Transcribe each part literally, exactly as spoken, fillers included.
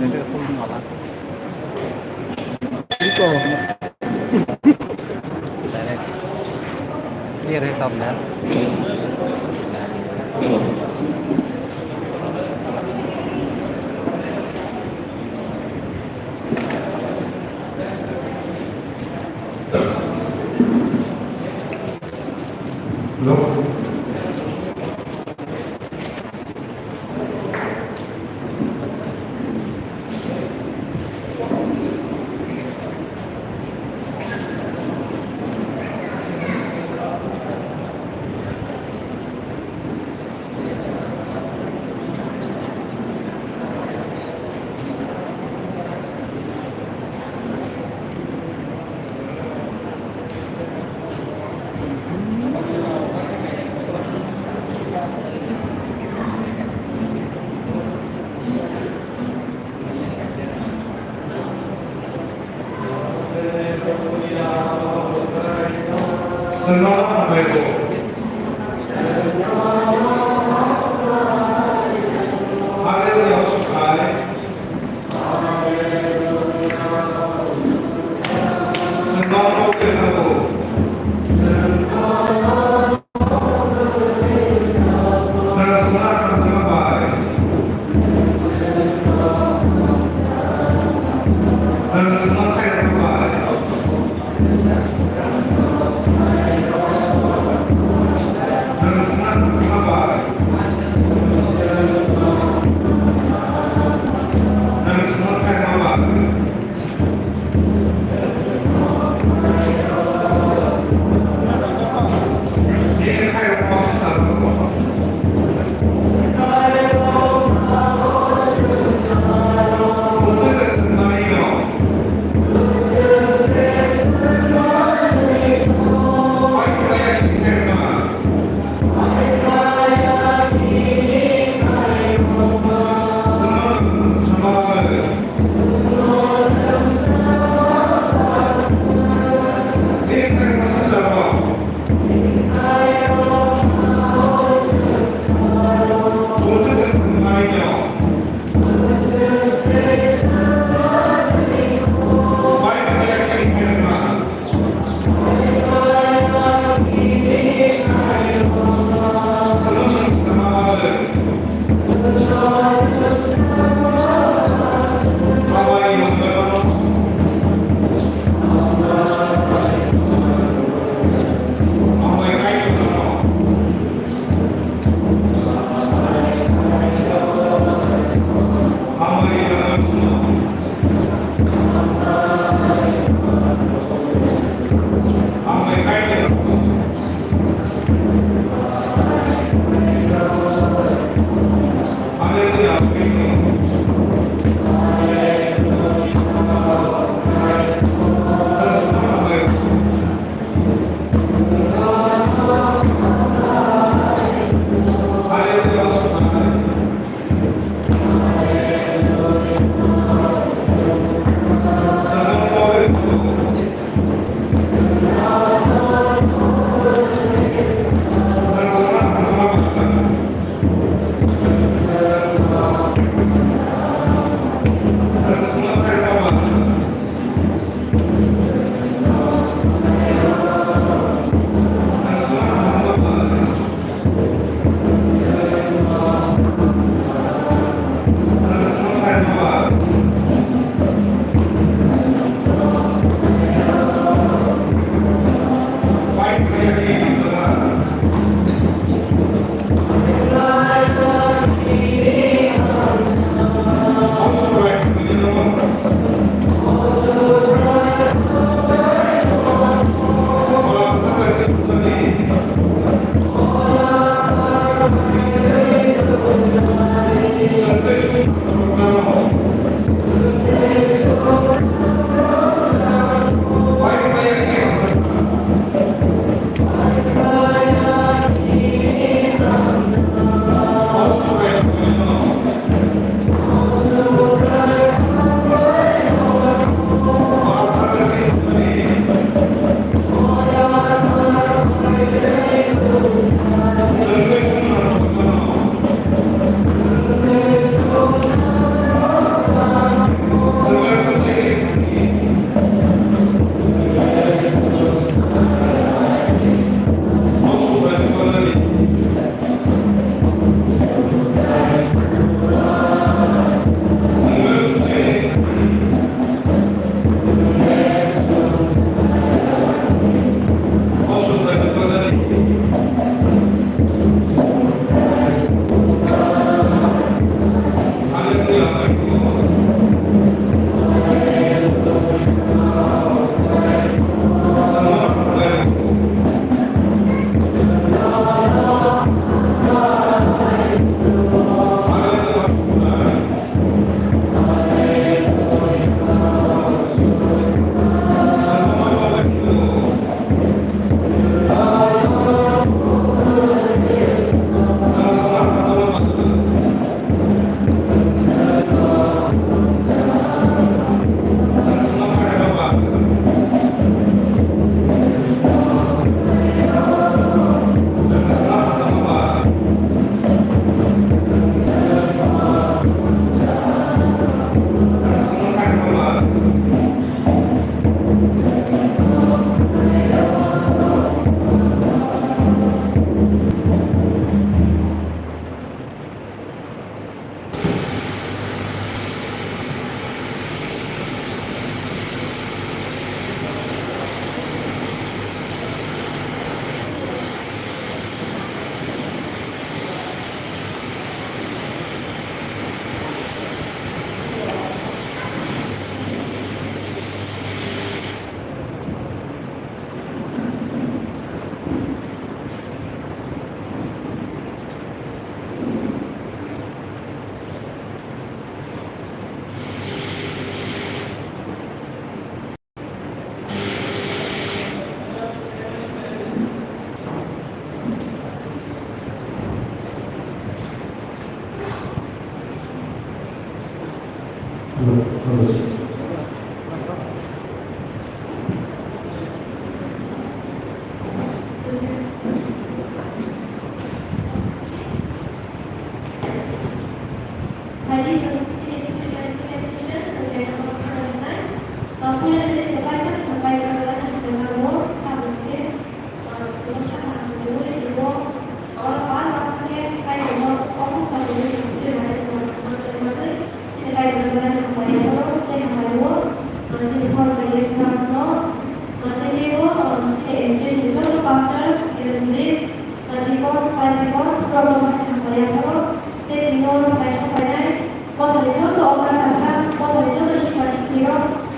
Ito. Clear hai tamna.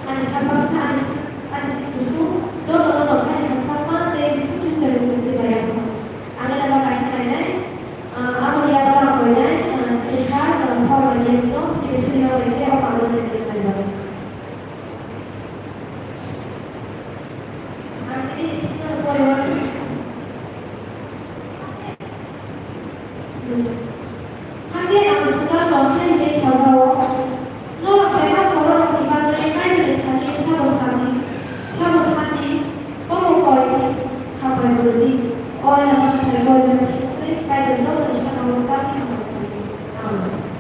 Ani sak baksa ani, ani sak kusung jotono no khaini hamjakma tei bising bising rok tongwi bai ya. Ang ani bagwi kaisa nainai, ah, abo ni yago ang koinai, ah, sri kha, ah, Power Rangers no, tei sri rok bai khe o palo tei tei bai rok. Ang tini sri rok bai rok. Hakhe ang swkang tongthai hwnwi sajao. Norok bebak bororokni bagwi Kaitorni thani sabo sadi, sabo sadi, omo koi kha bai rwdi. O lama sai koi bai sukri Kaitor joto sakao tamni hambai rwdi. Amen.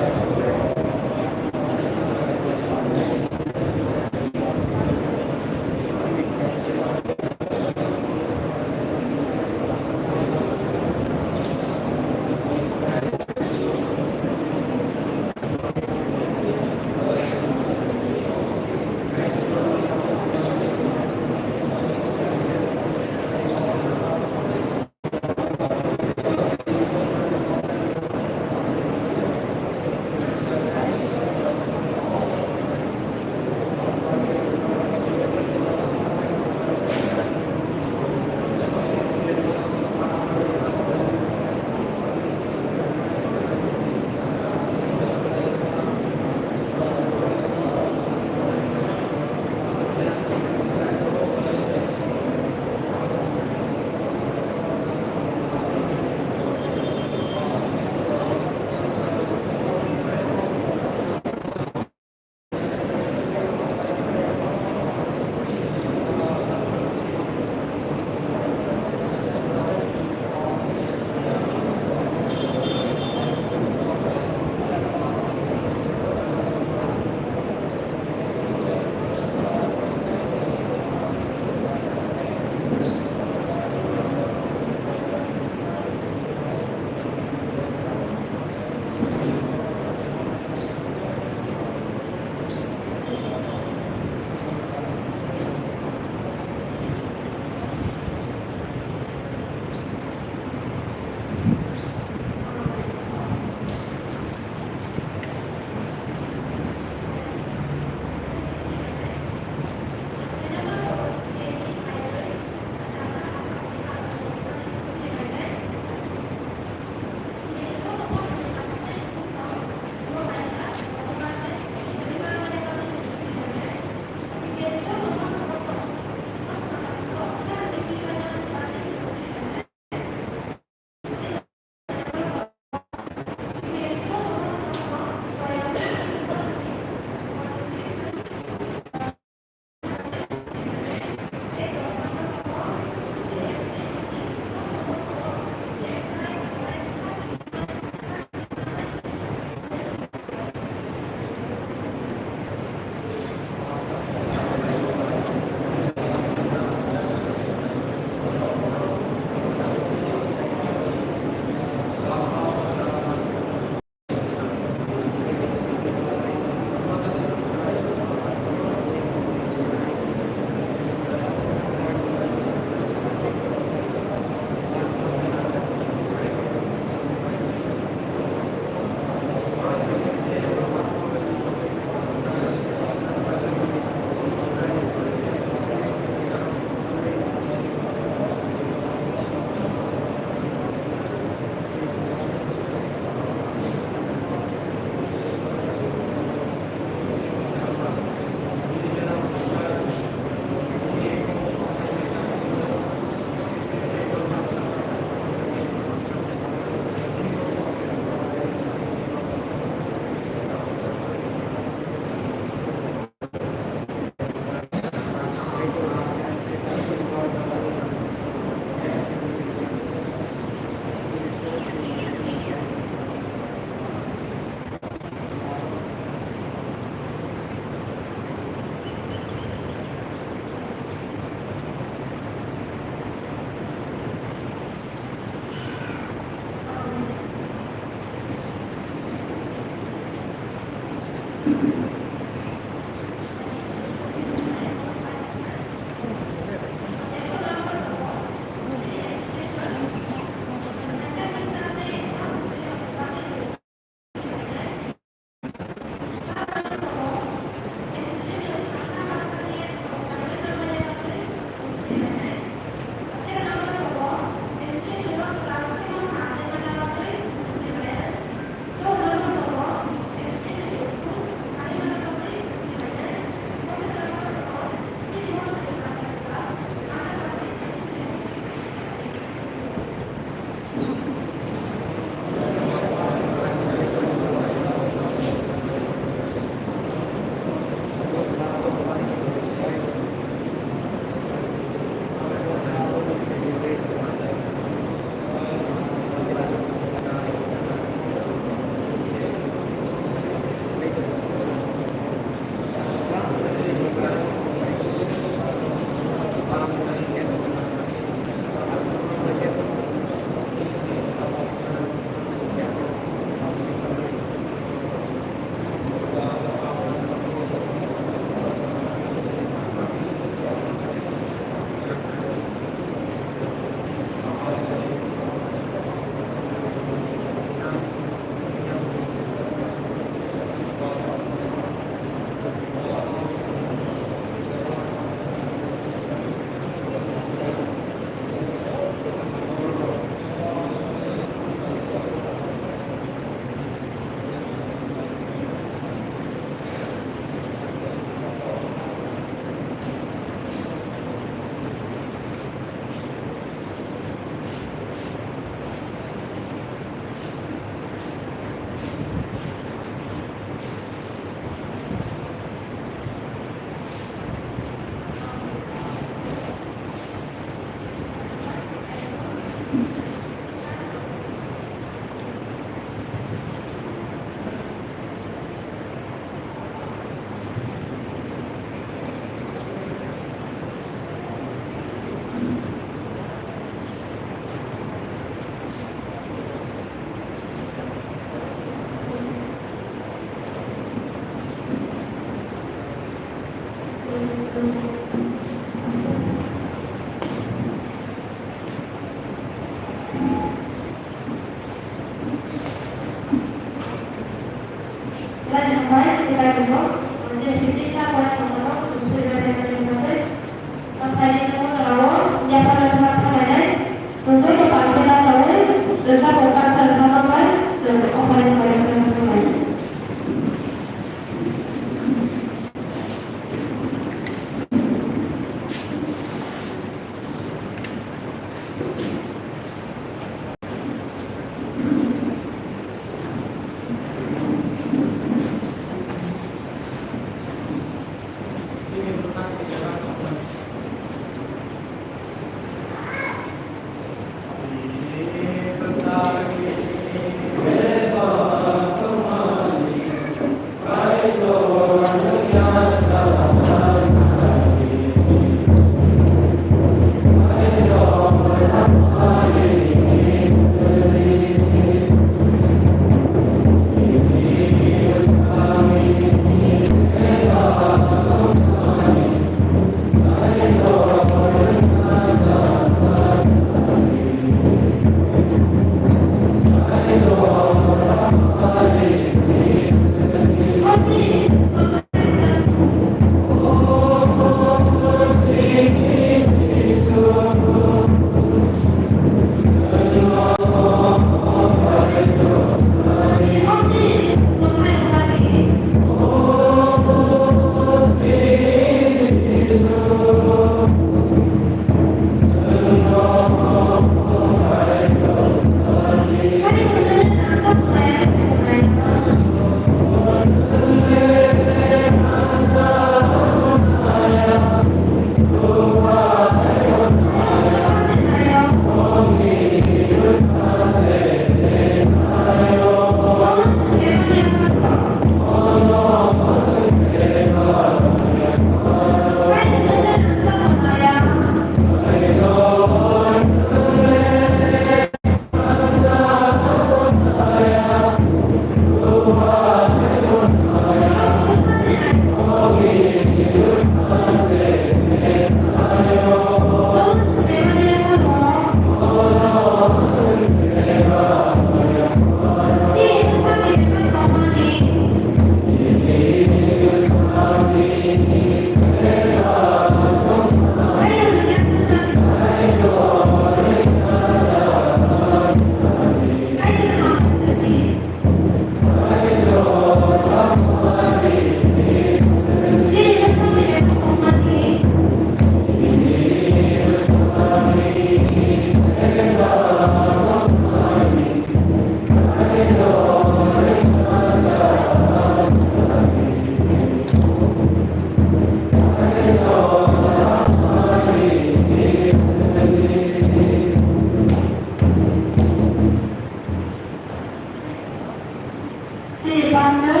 Hey, Pastor,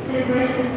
celebration.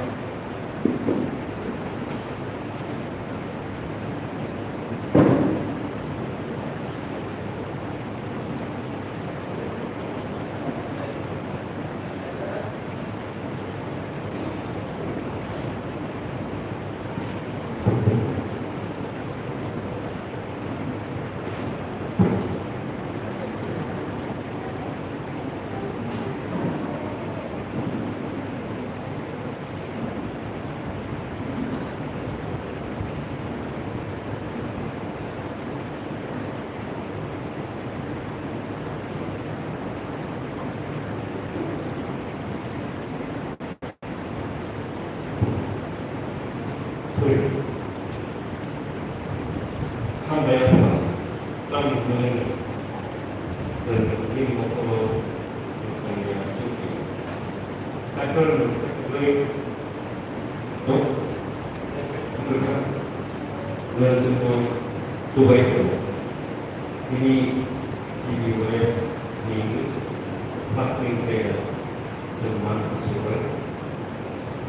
Hambai, tamni hwnwi chwng nini mokolo nuknani ya chukdi. Kaitor nwng kwrwi no nwng chwngno chubai tongo. Nini C B O ni fasting prayer chwng man chubai.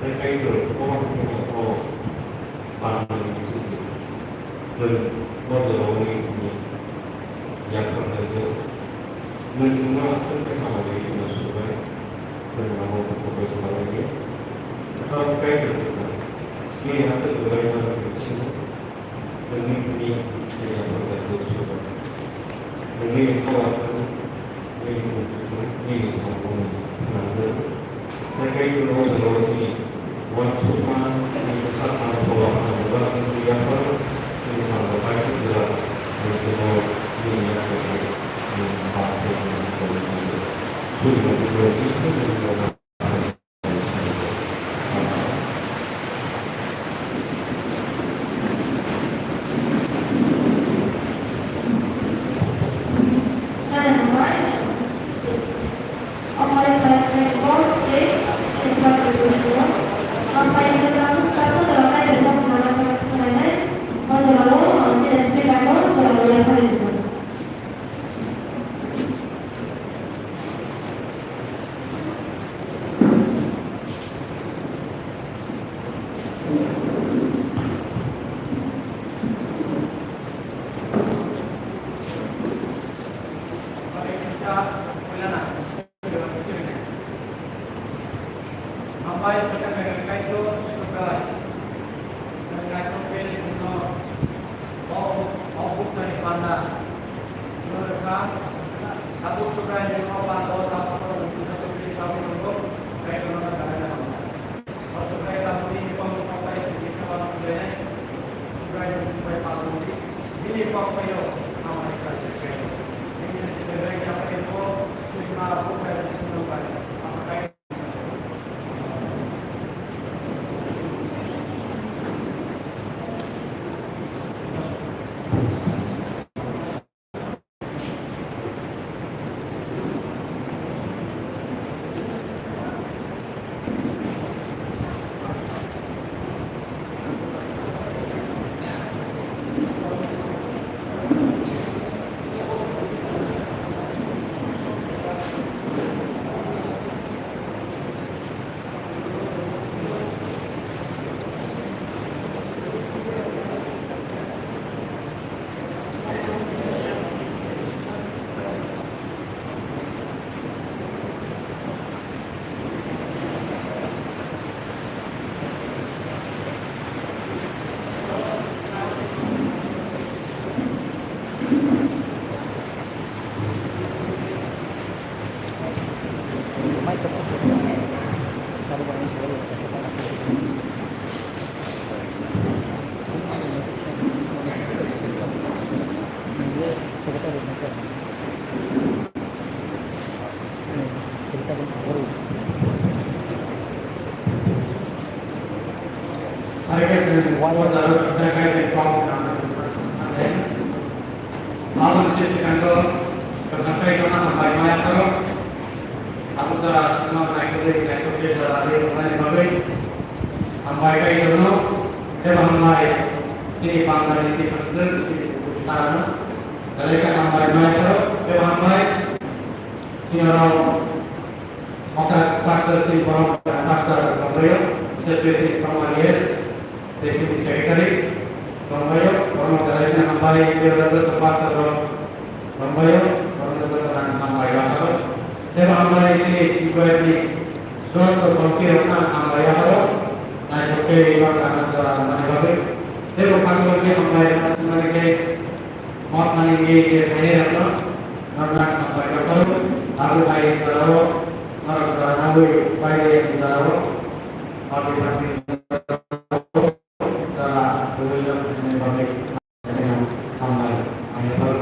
Tei Kaitor kwbangma khe o Panani bisingtwi chwng bo jorao wngwi hwnwi yakphar khlaio. Nwng chwngno aswk khe hamari hwnna swrwknai, chwng abo bukhuk bai swlailaidi. Kwtal Kaitor chwngno nini aswk swrwknai manwi twi bisingo Hambai, Sokha Kaitor Kaitor, Kaitor Kaitor, Sino, Bo, Bo Buktani Panda, Norokha, Tabuk Sokha Kaitor Panda, Tabuk Sokha Kaitor Panda, Kaitor Panda. Aboni se swkango kwthang khe jotono hambai ma yapharo. Abo jora chwngno naikhe naikhe jora rwnani bagwi hambai khe jotono, tebo hambai chini Bangla ni twi phanswk chini bukhuk sarano. Belai khe hambai ma yapharo, tebo hambai chini rok. Okra pastor si borok pastor rombayo, association formal yes, president secretary rombayo, borok dalai na hambai, pastor rombayo, borok dalai na hambai, hambai. Tebo hambai si si ni joto komiti rok na hambai, hambai. Nai joto iba kana jora nai babe. Tebo kanglo ni hambai, hambai ke Motmani ni je khairokno norok hambai rokno abo hai jorao norok jorano bai de jorao abo bai de jorao hambai hambai.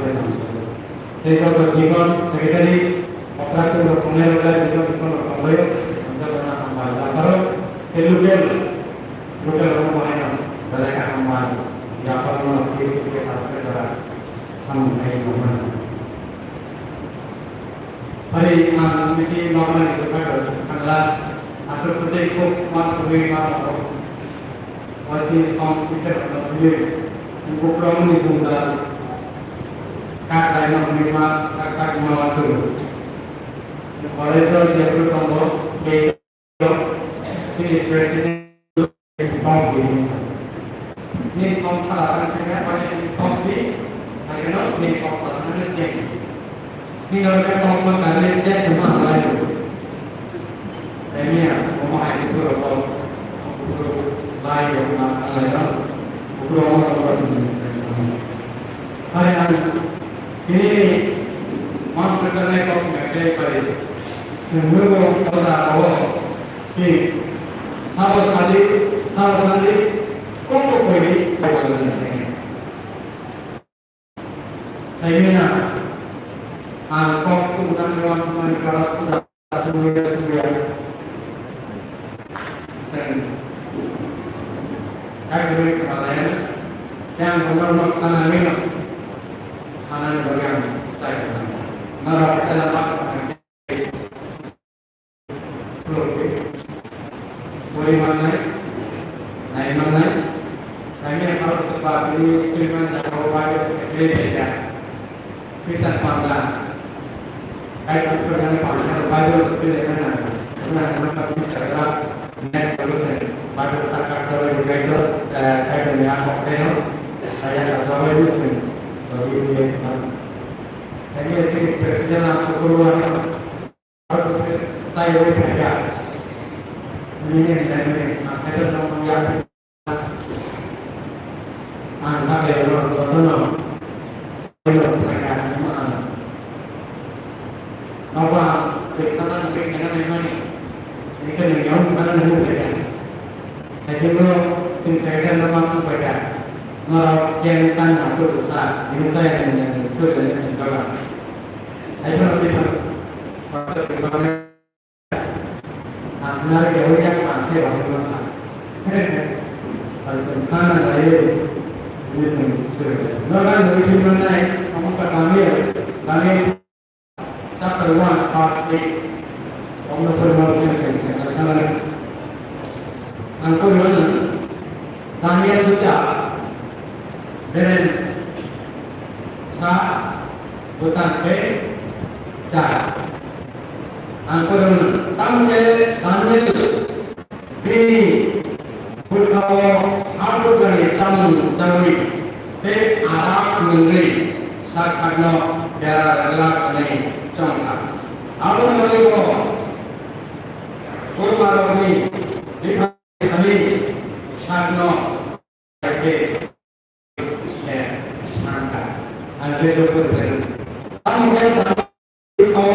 Tei joto Jibon secretary, operator rok tongnai rok, Jibon Jibon rok tongbai, hambai hambai. Tei local local rok tongnai rok belai khe hambai. Yapharno kiri kiri khe hambai. Ang nai normal. Hari ang mesti normal itu kan harus kandala atau putih kok mas kue ma apa. Wasi song kita kandala beli buku ni bunda kak lain nak beli ma kak kak ma waktu. Kalau itu dia tu contoh. Chini president ni kok di. Ni kok khala kan kaya pai ni kok di. Ayo ni kok khala kan ni cek. Ni kalau kita kok kan ni cek semua lain. Ini ya, mau hai itu apa? Lain yang mana lain? Ukuran apa? Hari hari ini Ang kwtanai kok ngai tei pai. Nungbo koda o ki sabo sadi, sabo sadi, kok kok koi ni kok koi ni. Saimena ang kok tu nang wan mai kala suda suya suya. Sen. Kai koi ni kala ya. Yang benar benar tanah ni. Tanah ni bagian saya. Nara kita dapat. Pori mannai, nai mannai, kami yang harus sebab ini seniman jago bayu kecil beda. Bisa panda. Kai satu kali panda bayu kecil beda. Karena nama kami cara net solution. Bayu tak kata juga itu, eh, kai punya apa kaya, saya tak tahu itu sih. Bagi dia, kami sih kerja langsung keluar. Taiwi phaikha. Nini hinwi nini ang kaitor nokni yakni ang bagwi jotono phaikha hinwi ang nogo ang twi khana twi khana naimani. Hingkhe nwng yang khana naimani phaikha. Haikheno chwng kaitor no ma swng phaikha. Norok keng tang ma swk sa hinwi chaya hinwi ang swk hinwi ang jaga. Haikheno twi khana. Ang nari kewai jak ang khe bahai ma kha. Ang chwng khana lai ni chwng sure. Noga nui phi manai, omo ka Daniel, Daniel chapter one verse eight. Om no pori ma chwng chwng chwng khana. Ang pori ma Daniel bucha beren sa bwtang khe cha. Ang korang tangke Daniel bini bwkhao habugrani chamung chawi tei arak nungwi sak sakno bera rwglak hwnwi chongkha. Aboni bagwi bo kurmarokni bipha Ani sakno khe sangka. Ang khe doktor khe. Ang khe tamo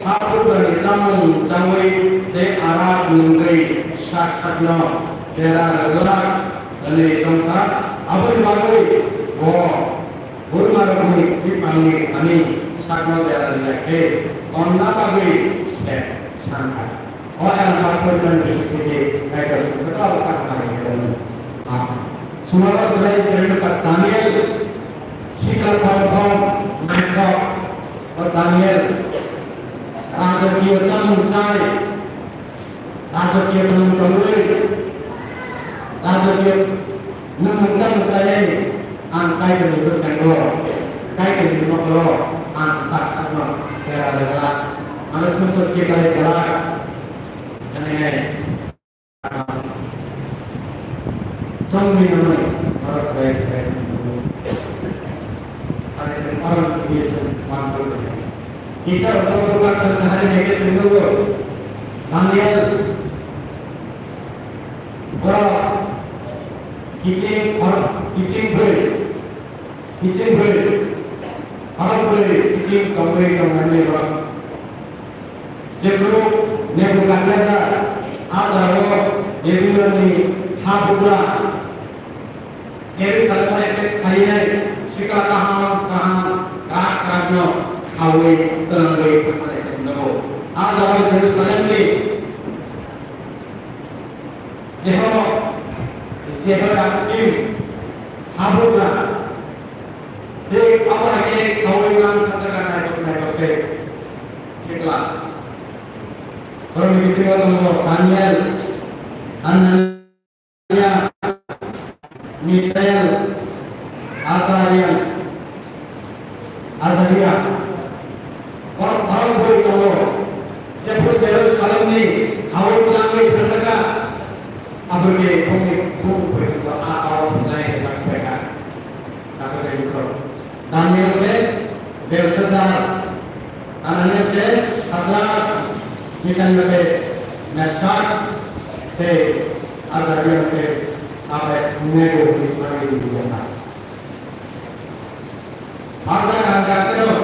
habugrani chamung chawi tei arak nungwi sak sakno bera rwglak hwnwi chongkha. Aboni bagwi bo burmarokni bipangni thani sakno bera rwya khe onna bagwi se sangka. O yang bakul dan disini kaitor betul apa hari ini. Semua sudah cerita Daniel sikal pom naikok. O Daniel raja kio chamung chai, raja kio chamung chamung, raja kio Nwng mungsa mungsa ni ang Kaitorni bwskango, Kaitorni nokolo ang sak sakno bera rwglak, ano sumsok khe khlai glak, ani hai. Chongni nangmani oro swrai swrai ani se oro ni se manpur. Kisa oro bukhak song hari neke senggo Daniel. Borok kiching khor-, kiching bwrwi, kiching bwrwi, khorok bwrwi kiching tongwi tongmani borok. Jephru Nebukadnezar a jagao Babilonni ha bugra Jerusalem attack khainai sikla kaham kaham kwrak kwrakno khaui twlangwi thangmani chwng nugo. A jagao Jerusalemni Jeho-, Jehoiakim habugra tei abo hai khe khaui mang kha jaga naithok naithok khe sikla. Borokni bisingo tongo Daniel, Hanania, Misael, Azaria, Azaria. Borok khorok bwrwi tongo. Jephru Jerusalemni ha-o twlangwi thangjakha, aboni bongni bung bwrwi tongo, a ha-o swlai rwjak phaikha. Daniel khe Belshazzar, Hanania khe Sadrak, Misael khe Meshak, tei Azaria khe Abednego hwnwi manwi rwjakha. Pharda kaham jaktwrok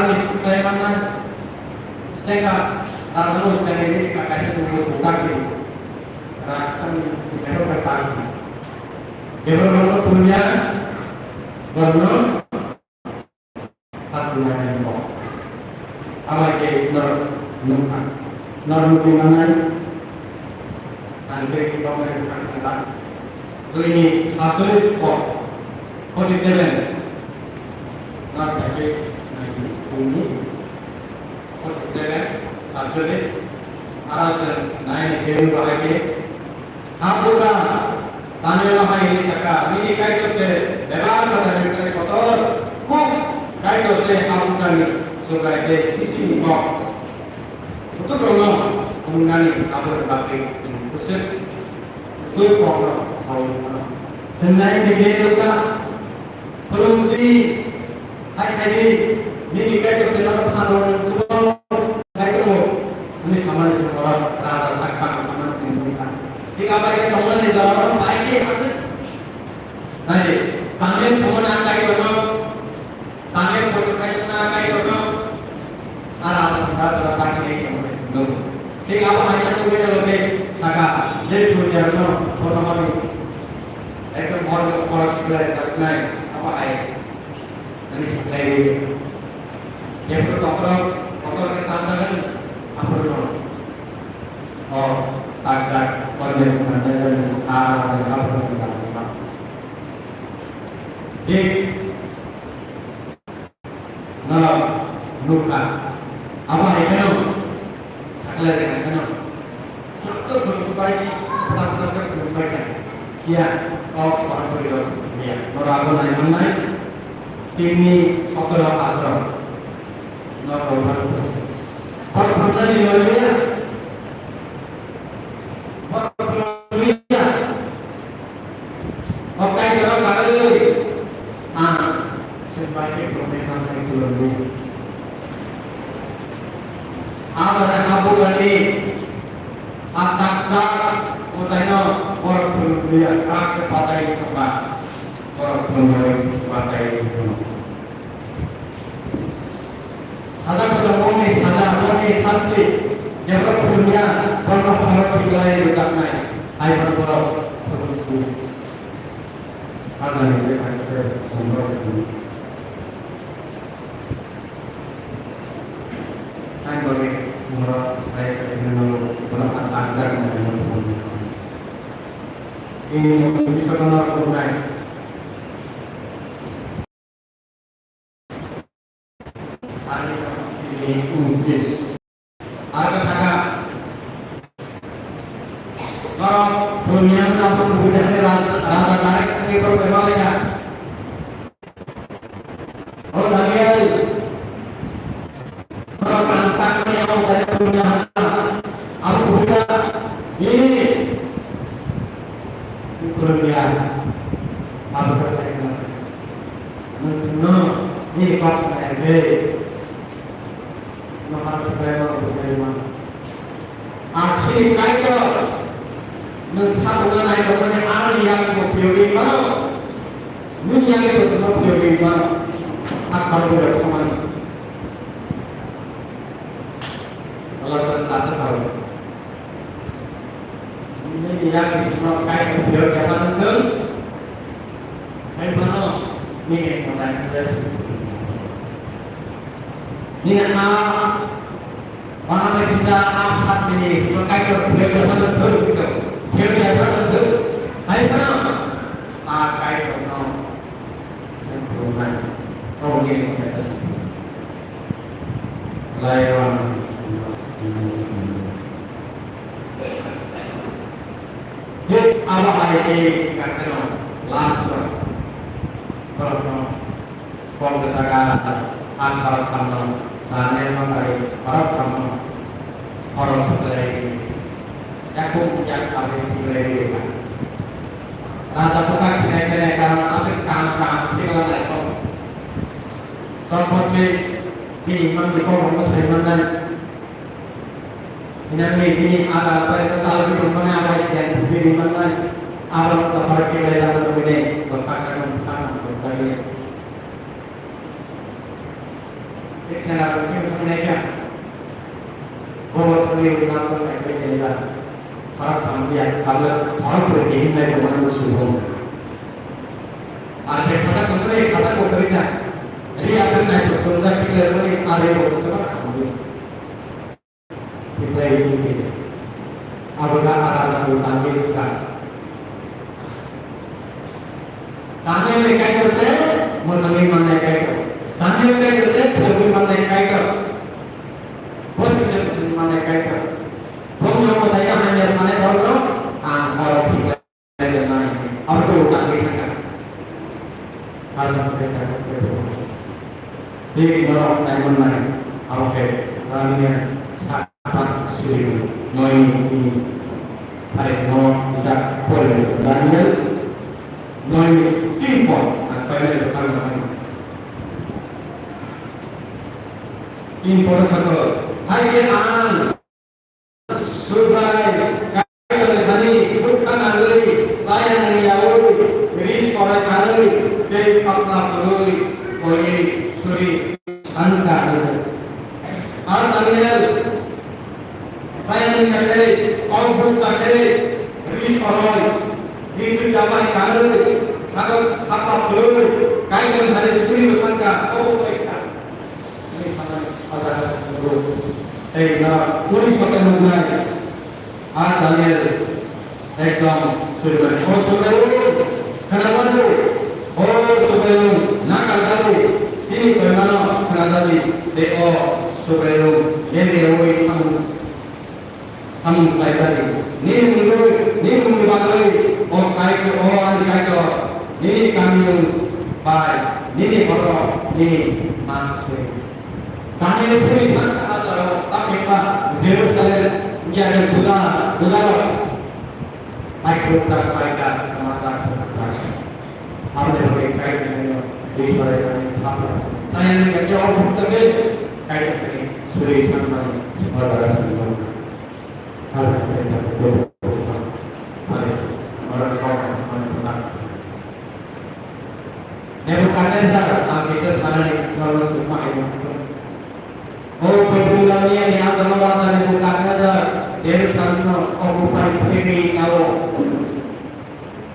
Rani kutai mana, teka, rano sari ni kakai tu buka ki, rakam ni kero kakai. Kero mana punya, mana Hakuna ni bo. Aba ke nor nukha. Nor nukwi manai. Ang ke kok nai nukha kala. Tui ni sasuri ko. Forty seven. Nor sake nai ni. Forty seven. Sasuri. Ara se nai ni kenu bahai ke. Habuka, Daniel hai ini saka, nini Kaitor se, bebak kata ni kata kotor, kuk, Kaitor se habuka ni, sukai se, isi ni kok. Kutuk rono, kumnani, abur bakri, kusir, kutuk kok no, sawi no. Senai ni dia luka, Khulumdi, Hai, hai, nini kaitor se nono phano nung tubo, kaitor mo, nini samani se nono raja sak phano samani se nung kha. Thik abai ke tongmani jorao bai ke aswk. Nai, tangni phone a kaitor no, tangni phone kaitor na kaitor no, ara raja raja bai ke tongmani se nung. Thik abo hai na nung ke loke saka, je thurya no, phone mani. Ekdom mor ke khorok khlai tak nai, abo hai. Ani saklai ri. Jepro kotor, kotor ke tantangan, aphuru no. Oh, tak tak, korbe tantangan, ah, tantangan, aphuru no tantangan. Di, no, nukha. Apa hai kano? Saklai ri kano? Joto khulumbai ni, joto khulumbai ni. Kiya, kok orang beri lo, kiya. Norok abo nai manai, tini okoro atro. Norok abo. Kok khulumbai ni lo, kiya. Kok khulumbai ni lo, kiya. Okai jora karwi. Ah, sebagai profesor yang belum. Apa nak kabur lagi? Atak cak, utai no, orang belum dia, kak sepatai tempat. Orang belum patai itu. Saja kotor moni, saja moni, sasti. Jepro khulumya, borok khorok khiklai rwjaknai. Hai borok borok. Saja ni je hai khorok khulumya. Hai borok khorok hai khorok khulumya. Borok ang ang jak nai borok khulumya. Ini mungkin bisa kenal khulumya. Arka saka. Norok dunia na pun budak ni raja, raja tarik ni problema leka. Oh, Daniel. Norok kan tak ni au dari dunia. Abu budak ini. Dunia. Abu kasih. Nung sino ni kok nai be. Nokar bukai ma bukai ma. Aksi kai to. Nung sabo na nai ko ne ar yang ko pyogi ma. Nung yang ko sino pyogi ma. Akal budak saman. Allah Taala kata tahu. Nini yak bismo kai kupiyo kata nengkel. Hai mano, nini kontak nengkel. Nini a, mana me sita a sat nini, bismo kai kupiyo kata nengkel. Kupiyo kata nengkel. Hai mano, a kai kono. Sempurna. Oh, nini kontak nengkel. Laiwan. Hit abo hai ke kakeno last one. Borokno kok kata ka ang borok thamno, nane no bai borok thamno, borok khlai. Yakung yak kami khlai ri ka. Raja buka khlai khlai ka asik kam kam sikla lai kok. Sompot ke bini imang di kok mo sai manai. Inang ni bini ada apa itu salah di mana apa yang bini manai. Apa sabar khlai la bini ko sakar ko sakar ko tadi. Eksena ko sing ko ne kya. Bobo tadi ulang ko kai ke jela. Harap kami ya kalau harap berkeinginan dengan suhu. Akhir kata kau tu kata kau kerja. Jadi asal naik betul tak kita ni ada yang betul sebab kami. Kita ini kita. Apakah ada satu tanggung kita? Tanggung mereka kerja, menanggung mereka itu. Tanggung mereka kerja, menanggung mereka itu. Bos kerja menanggung mereka itu. Bos yang mau tanya hanya sana kalau, ah, kalau kita Abo khe utang khe thangkha. Hal khe thangkha. Tei norok nai mannai, abo khe rangya sakha suri noi ni pharisno kisa pore Daniel noi ni tin pon ang painai rwkha rwkha. Tin poro sakol, hai khe ang Subai Kaitor thani bukha nangwi, chaya nangyaui, ri sorai kanwi, tei pakla phulwi, koiwi suri santa hinwi. Ar Daniel chaya nangya khe, kok bukha khe, ri sorai, ri chukya bai kanwi, sakol khapla phulwi, Kaitor thani suri bwsangkha, obo koi kha. Hwnwi sanai Hazar Hazar Guru. Tei norok uri sote nuknai. A Daniel ekdom suribai. O Subraiyung, khwnajadi. O Subraiyung, nakarjadi. Chini koimano khwnajadi. Tei o Subraiyung, bebreui thango. Samung khlai kha di. Nini mungwi, nini mungni bagwi, o Kaitor, o ani Kaitor, nini kamiyung bai, nini borok, nini manswi. Daniel suri sakha hajaro, ta phikma Jerusalem, ya ke Juda, Juda rok. Paikhu ta saika, mata ta. Aboni bagwi Kaitor nini, Ishwar nini, Papa. Saya nini, ya, ya, o bukta be, Kaitor nini, suri sakmani, sumar bara sumar. Nebukadnezar ang kisa sanani norok sukma hai. O Babiloniani agama raja Nebukadnezar Jerusalemno occupy simi tao.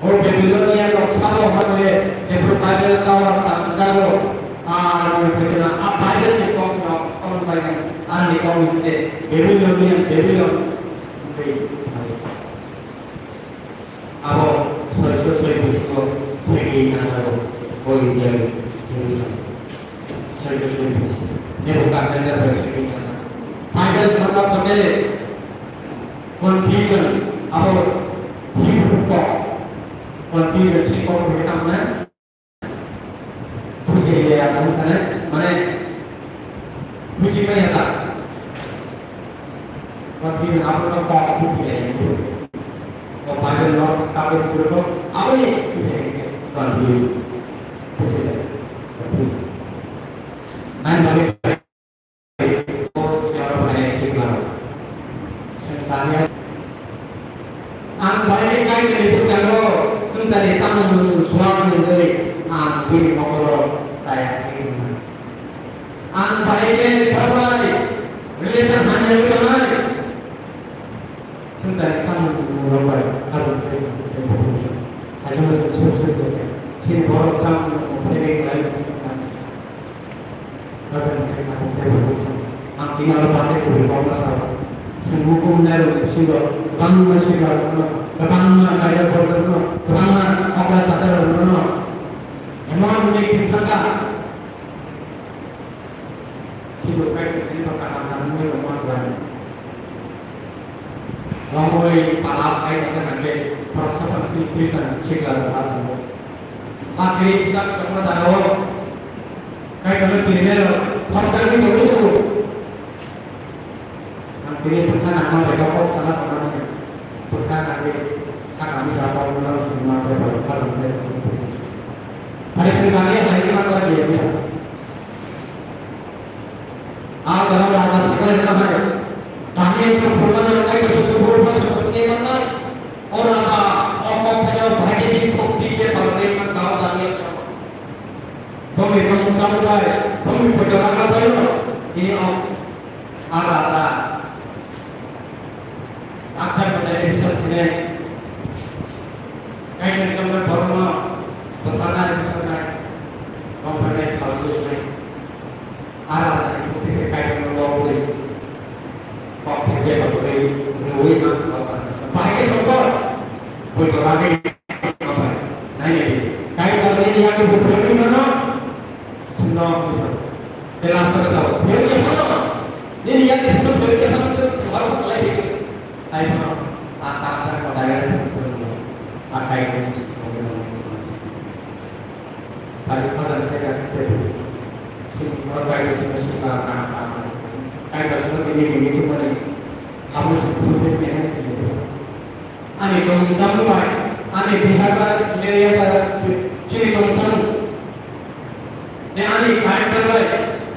O Babilonia rok sabo hwnle jephru Babel tower tangjago, ar Babilon, a Babel ni kokno kolom bai nang, ani kok ni te Babilonia, Babilon. Abo soiso soi bisingo thwigwi nangjago, o Israel, Jerusalem. Soiso soi bisingo. Nebukadnezar bai thwigwi nangjago. Babel hwnba kote Confusion, abo Hebrew kok. Confusion, si kok ni tamo na? Buji ya, tamo sana, mane, buji maya ta. Confusion, abo no kok buji ya. O Bible no kabe puro ko, abo ni confusion. Buji ya. Confusion. Nine Bible. Ang bahai kaitorni bwskango swngcharni chamung suak nungwi ang bini mokolo chaya khe wngkha. Ang bahai khe bobai relation hamya wngwi tongnai. Swngcharni chamung rok bai abo khe tei bo khe. Haikhe bo chwng suri suri khe chini borok chamung rok khe khlai. Ang tini oro pathai kubui kokno sao. Chwng hukum nai rok bisingo kwbangma sikla rok phano, kwbangma kaida borok rok phano, kwbangma okra chatra rok phano. Emon mix wng thangkha. Kebo kaitor tini bo kaham nangmani rok ma kwlai. Romoi palap khai khe nangkhe khoroksa phan si Khristian sikla rok ma tongo. Bakri bijap tongma jagao kaitorno kirimero khoroksa wngwi tongwi tongo. Ang tini bwkha nangma bai kok sana tongmani bwkha nangwi sakani jagao no sima bai bai kha rwngkhe. Phari sengkangni hai ma kla diya. A jora raja siklai rwna hai. Daniel khe phurmani rwknai kaisa buphuru phai songkhe tei mannai. O raja o kok thaino bahai khe bini khuk twi bepar tei mankha o Daniel song. Bongni tongmung chamung bai, bongni poito rwna bai no tini o a raja. Akjak Bwtaini biswas khe, Kaitor chongma borokno bwtharnai, bwtharnai, romphai nai, phalwi rwnai. Aro ani bwtwi se Kaitorno lobwi, kok thai bebak rwi, rwi ang kok. Bahai khe songkor, buito bagwi nai nai di. Kaitor nini yakni buphuruni mano, Sino bisa. Tela saka sao. Biar dia mana? Ini yang disebut biar dia mana itu harus mulai itu. Saya mau atas dan kau daya disebut dulu. Pakai ini. Tadi pada saya itu. Sini kalau kayak di sini suka anak-anak. Kayak di sini ini ini itu mana? Kamu sebut ini sini. Ani tongmung chamung bai, ani bihar bai, area bai, chini tongmung chamung. Ne ani character bai,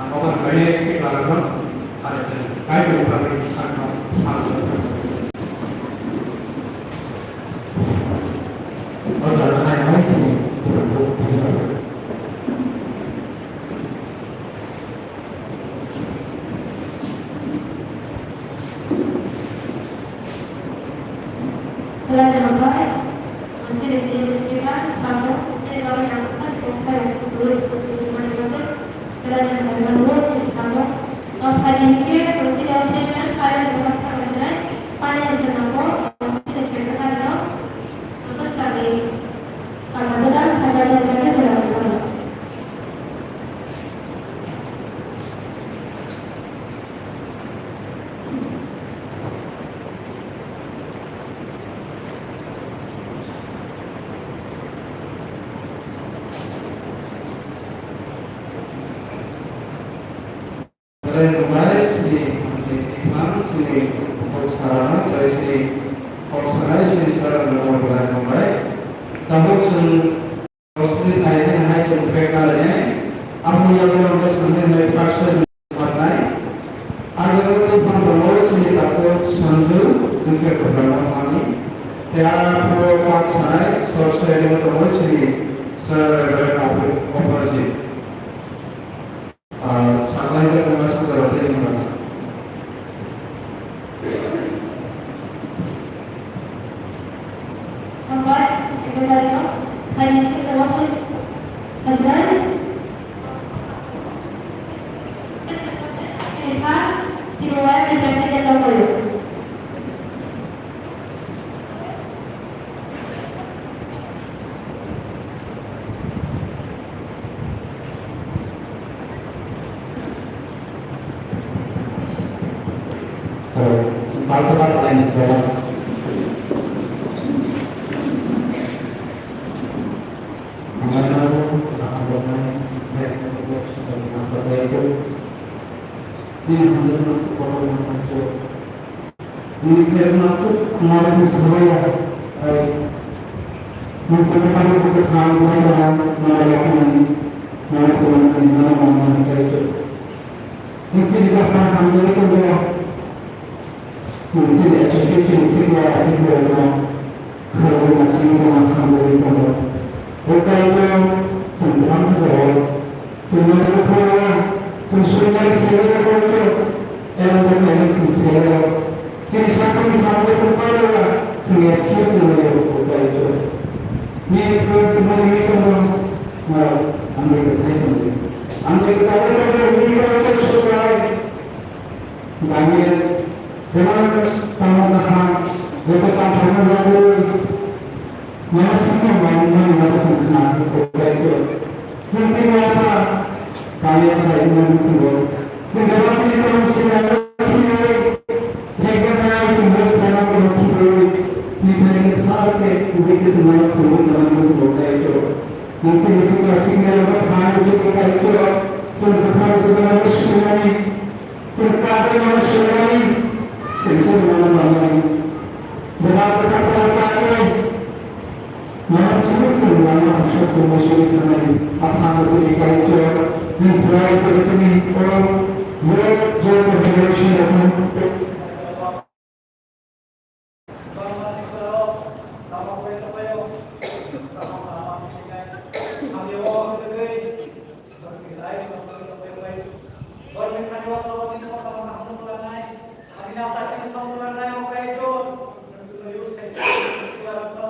Ang obo khainai khe klarokno, aro chwng Kaitorni bagwi sakno, sakno. O jaga nai nai chini borok bo tini. Hello, hello, boy. Ang si Retiya Sipika, Sabo, tei bagwi ang kha tongthai, Guru Sukhi Sukhi Mani Bagwi. Belai tongnai chini, chini, chini kok sarano, tei chini kok sanai chini sarano belai tongnai. Tabuk chwng hospital hai hai chwng pek kalainai. Aboni yago ang swngwi hai first session khlainai. Ajabo tei phang tongo chini takhuk Sanju, dukhe program no thani. Tei aro kok sanai, sor sor tongo chini sir Reverend Apu Operaji. Ah, saklaijak wngma sujaro tei wngma. Hambai, secretary no, hari kita wasuk, hajran, sisa, siruwa, kita sida tawayo. Nini khe masuk nari sing sabaya, ai, nung sing kami buku thang buku thang, nara yakni, nara tulang ni, nara mama ni kai tu. Nung sing di kapang hamjani tu dia, nung sing di association sing dia, sing dia tu, kalau dia masih tu mah hamjani tu, bukai tu, sing tulang tu jauh. Chwng no buphuru, chwng suri nai siyaro koito, elder kaiwi chwng siyaro. Chini sakni samung chwng pailaiya, chwng excuse no naiya buphuru koito. Nini thani chwng nai tongo, norok ang bai kwthai tongo. Ang bai kwthai tongo, nini koito suklai. Daniel, bebak samung kaham, joto chamthangno rwgwi, nono simi mani mani nono chwng khna khe koito. Chwng tini yapha, kali yapha ino bwswngo. Chwng bebak chini tongmung simi thekjaknai chwng bwswkano kono khibiwi, tini thani kwthar khe kubui khe chwng nono khulumwi tongmani bwswngo koito. Nang chini sikla sikla no thani chini koito, chwng kwthar chwng nono swimani. Chwng kagwi mano swimani, chwng swimano manani. Bebak bebak khe sakni, mano swimwi chwng mano hamsok tongmani swimwi thangnani. Aphano chini Kaitor, nwng swrai chwng chini o youth generation rokno. Kwbangma sikla rok tamo khe tonglaio, tamo tamo khe hamya o hwnkhe tei borokni life no choli tonglaio. Borokni thani o saboni kotor kaham no kwlangnai, ani nasa khe saboni kwlangnai o Kaitor, nwng chwngno use khaisa sikla rokno,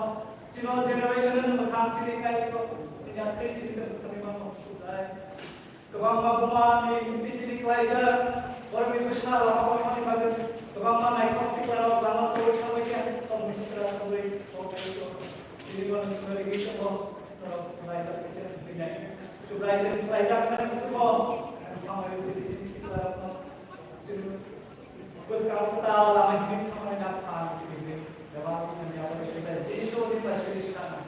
chini o generation no nwng thansi ni Kaitor, nini a thwi sini se bwthangwi mano Subrai. Kwbangma buma ni bini tini klaijak, borokni bwsa lama borokni bagwi kwbangma naithok siklarok lama saui thangwi khe tongmung sikla saui kok tei kok. Tini bono chwngno rigwi tongo, norok swlaijak se khe thwinai. Subrai se swlaijak nani bisingo, ang thanglai se tini siklarokno chwng bwskang kwtal lama himwi thanglai na phan simi himwi. Bebak ni hamya bai Subrai Jisu ni bai suri sana.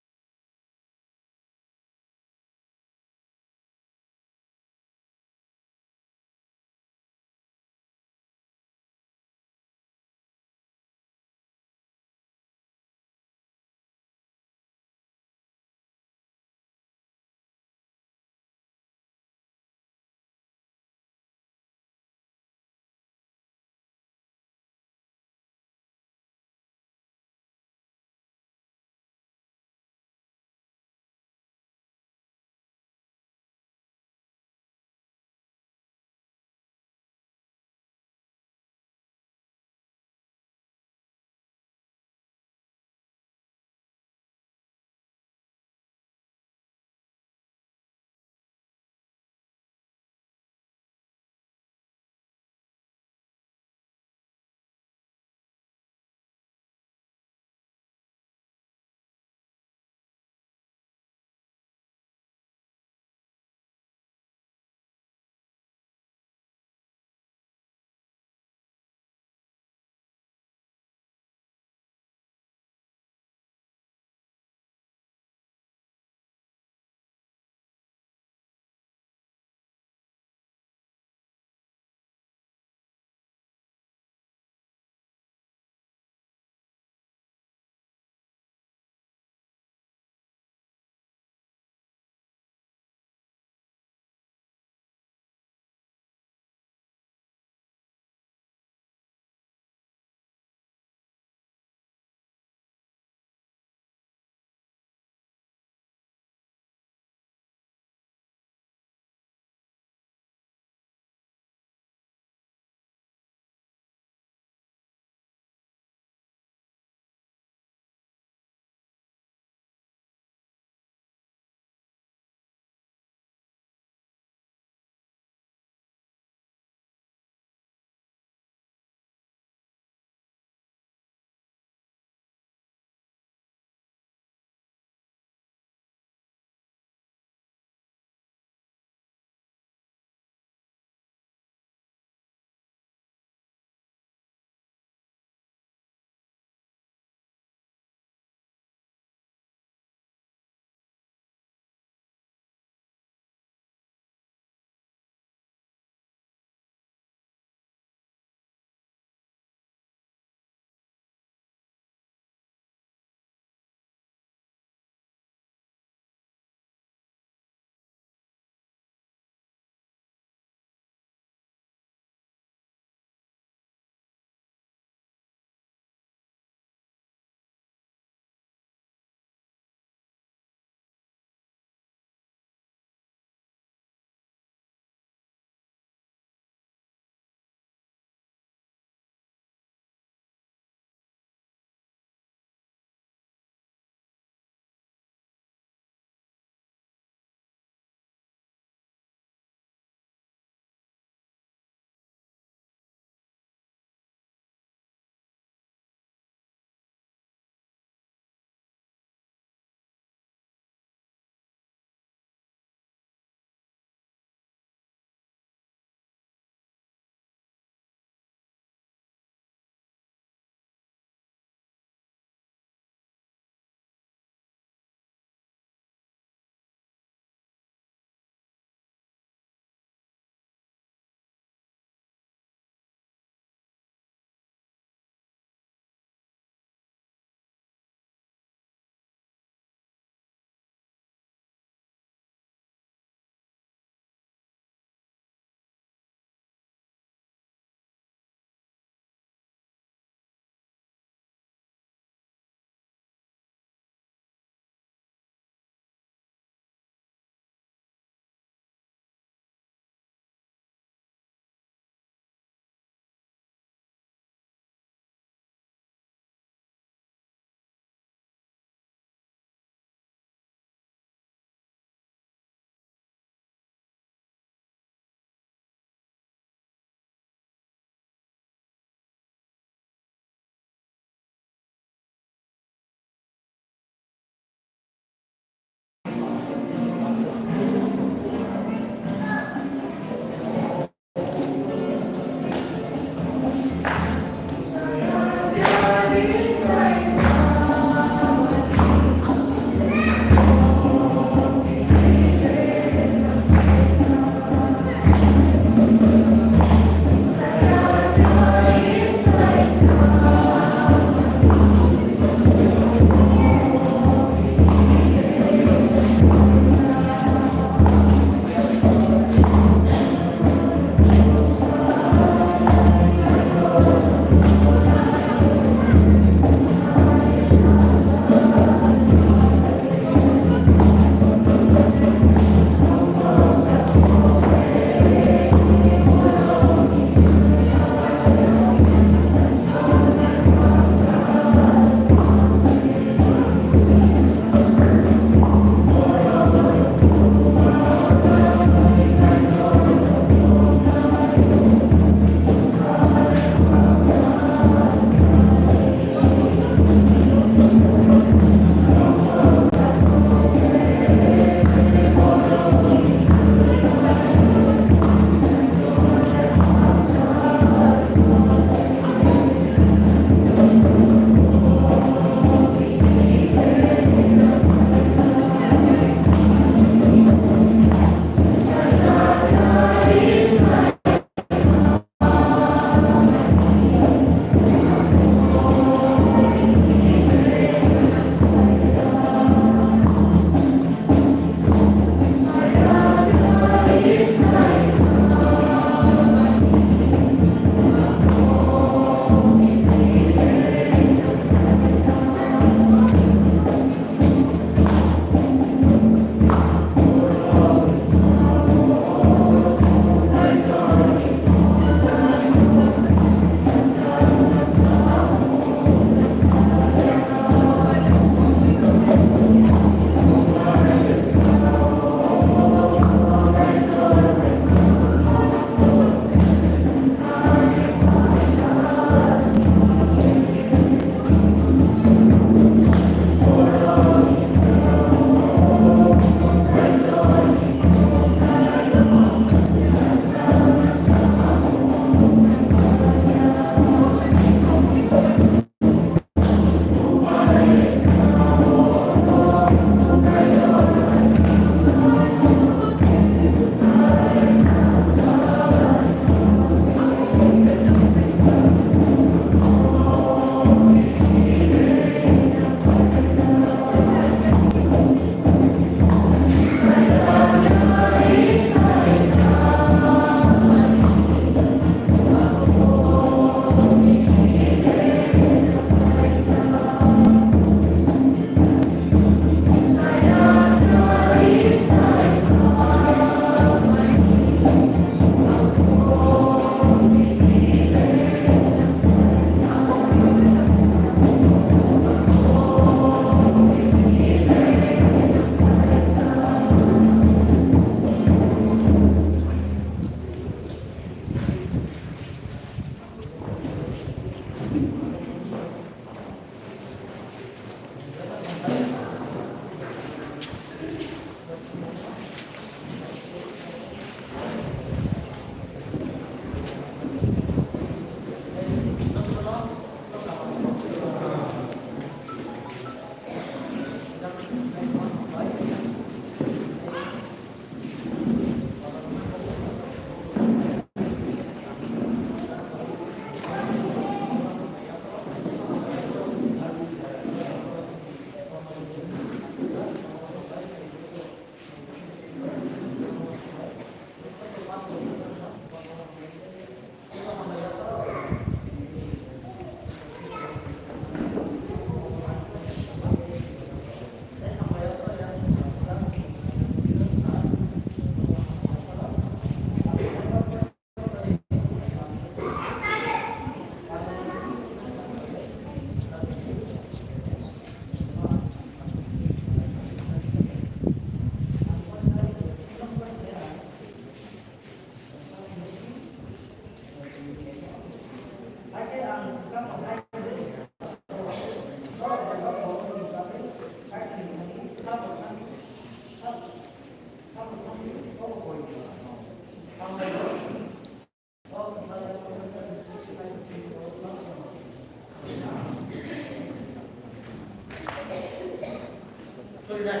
Sorinai.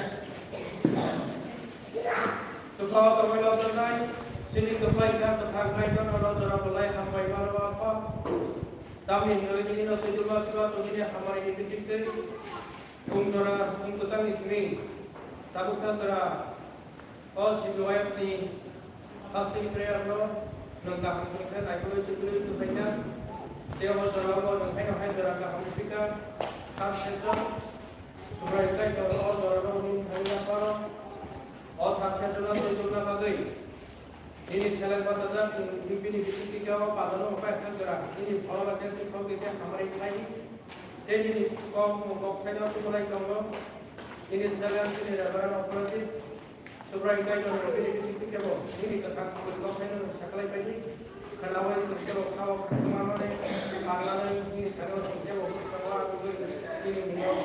Tokha o tongwi lobjaknai, chini kwplai kha kwthang khai jono no jora bolai hambai mano Apha. Tamni hwnwi nini no twi dulma chuba tongwini hamari ni bichik twi. Khum jora, khum kwchangni simi tabuksa jora o C P Y F ni fasting prayer no nwng kaham khe naikolwi twikolwi tubukha. Tei o jora o nwng haino hai jora kaham phika, third session, Subrai Kaitor o jora no nwng thangwi ya pharo o third session o twi tubuna bagwi. Nini seleng batajak, nini bini bisingtwi khe o padano upai khe jora. Nini pholaba khe twikhok di khe hamari khlai di. Tei nini kok mung kok thaino tubulai tongo. Nini seleng, nini Reverend Operative Subrai Kaitor bini bisingtwi khe bo nini kwthang mung kok thaino saklai pai di. Khwnaui chwng khe bo khao khakma mani, parlanai nini thani o chwng khe bo khakma tubui nini mung o.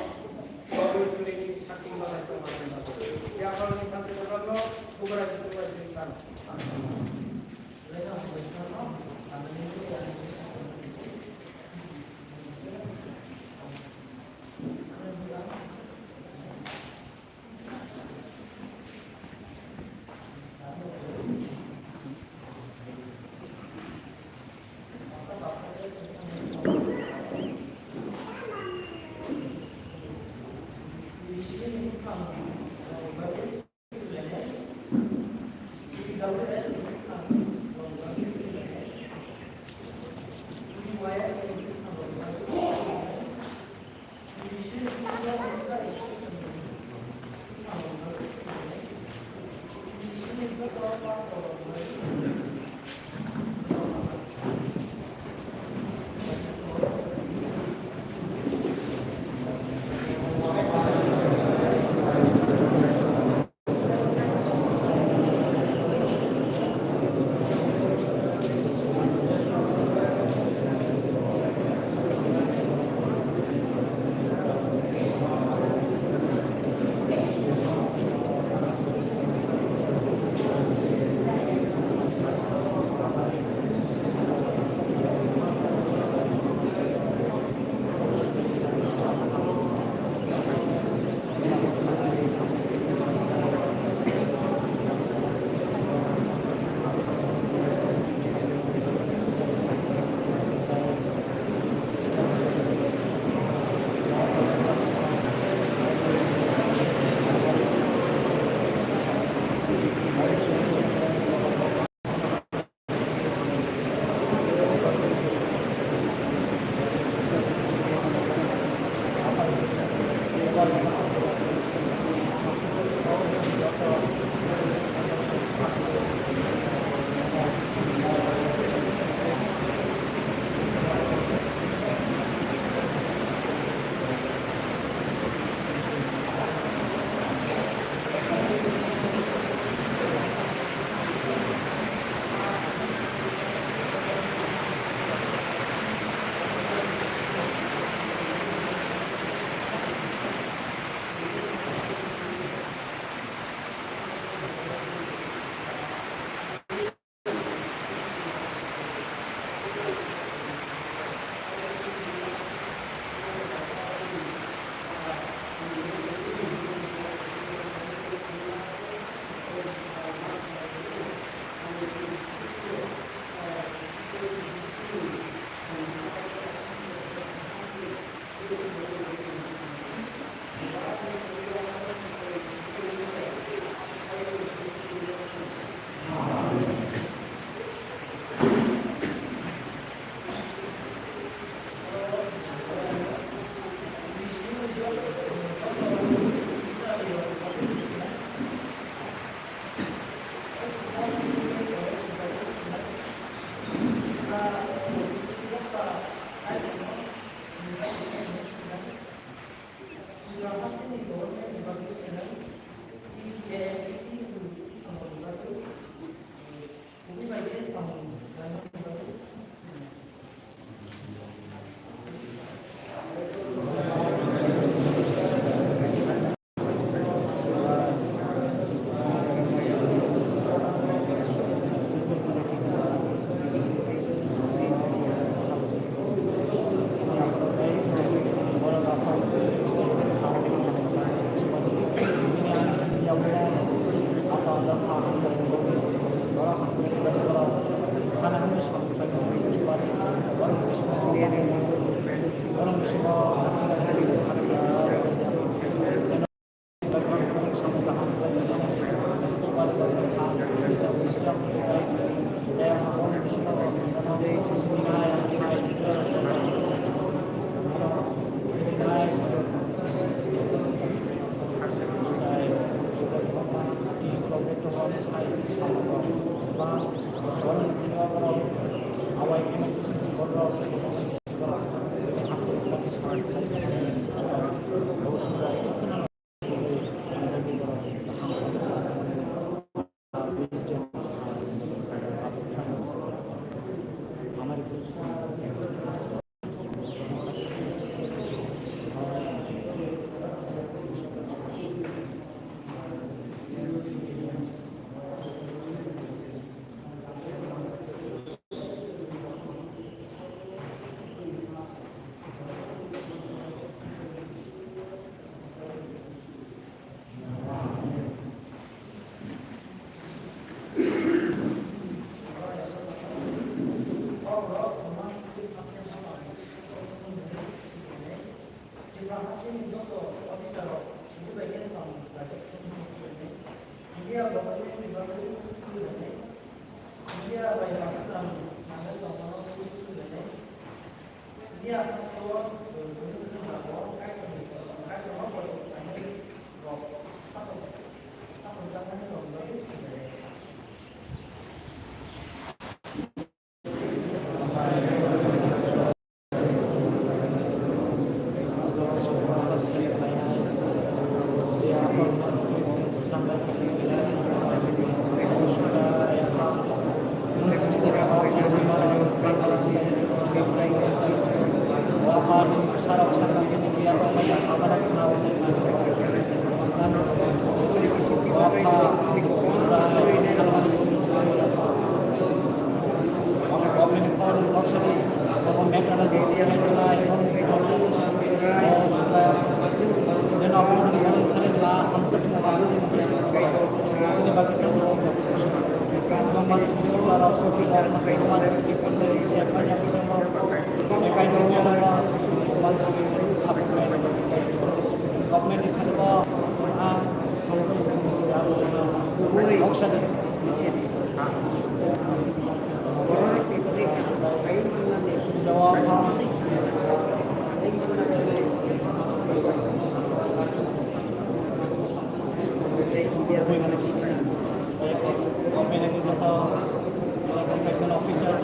Officers,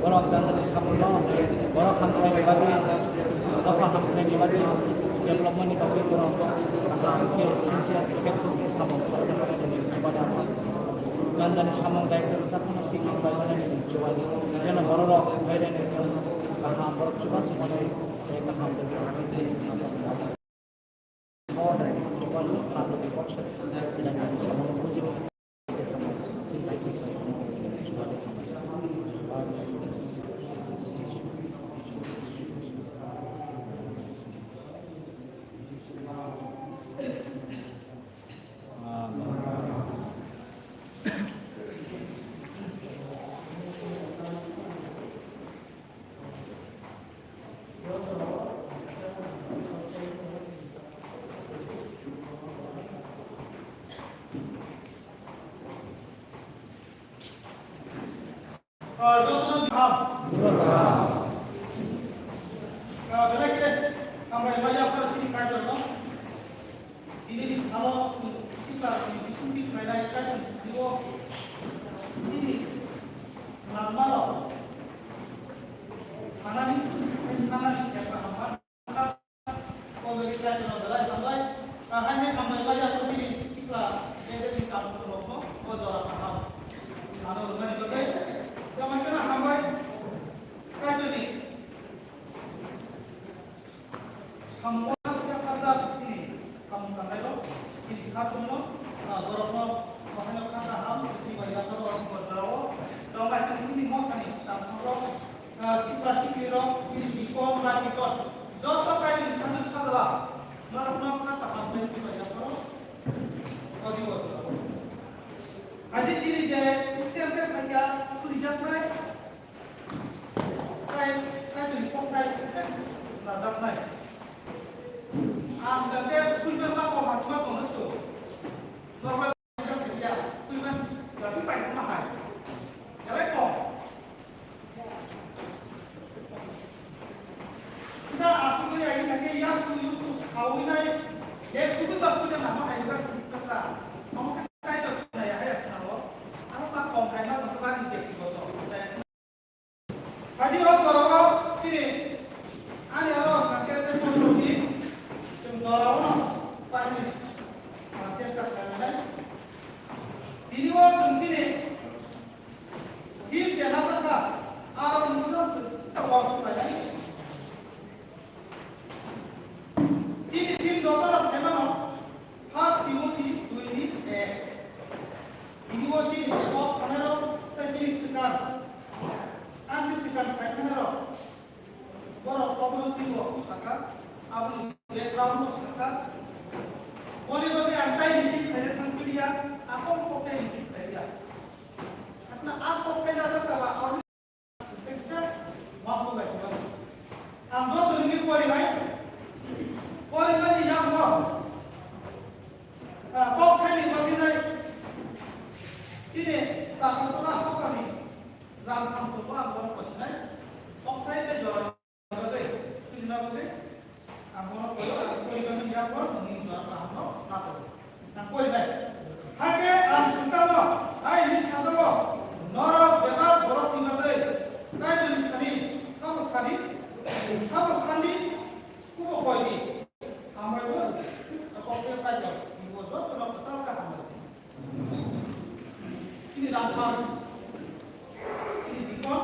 borok jandani samungno, borok hamkrai bagwi, dopha hamkrai bagwi, development ni bagwi borok kaham khe sincere khe samung, jandani samung dai khe rwchapmano sikni bagwi jeno borok rok khairani kaham borok chubachu manwi kaham. Ah, jotono biham. Ah, belai khe hambai maya phar sini kaitor no. Tini ni salo chwng sikla ni bisingtwi khlainai kaitor ni bisingo chini langma rok sanani, sanani kepha hamma. Already kaitor no belai hambai. Kahai ni hambai maya phar sini sikla bede ni kam rok no o jora kaham. Ano rwnani bagwi. Jamaikano hambai kaitor ni. Samung khe kharjak chini samung tangnai rok, chini satung no, ah, borok no, bahai no kha kaham, chini bai yapharo ani bor jora o, tong bai chini motha ni tang rok, ah, sikla sikli rok, chini bikon, bai bikon, joto kai ni sajwk sajla, norok no kha kaham khe chini bai yapharo, o di bor jora o. Hai chini je system khe khaikha, surijaknai, Tei, tei twi kok tei najaknai. Ang jate suiman ma kok ma kok no su. Normal jate ya, suiman jate pai ma hai. Jalai kok. Kita asli ya ini ke ya suyu su kawin ai. Ya suyu ba suyu na ma hai ba kita. Kamu kan saya tu ya ya kenal. Ano ma kok hai ma kok ba ni jadi kok. Hadi o jora o chini ani aro sangkhe tei songni chwng jora o no paimani chesta khlainai. Tini o chwng chini team keha jakha aro nini no chwng sita o suklainai. Chini team joto no saimano First Timothy dui ni Hakhe ang swkangno, hai hwnwi sajago, norok bebak borokni bagwi Kaitorni sani sabo sadi, sabo sandi, kubo koi di. Hambai bo, kok khe Kaitor, bo jotono kwtal khe hambai. Chini rangphang, chini bikon.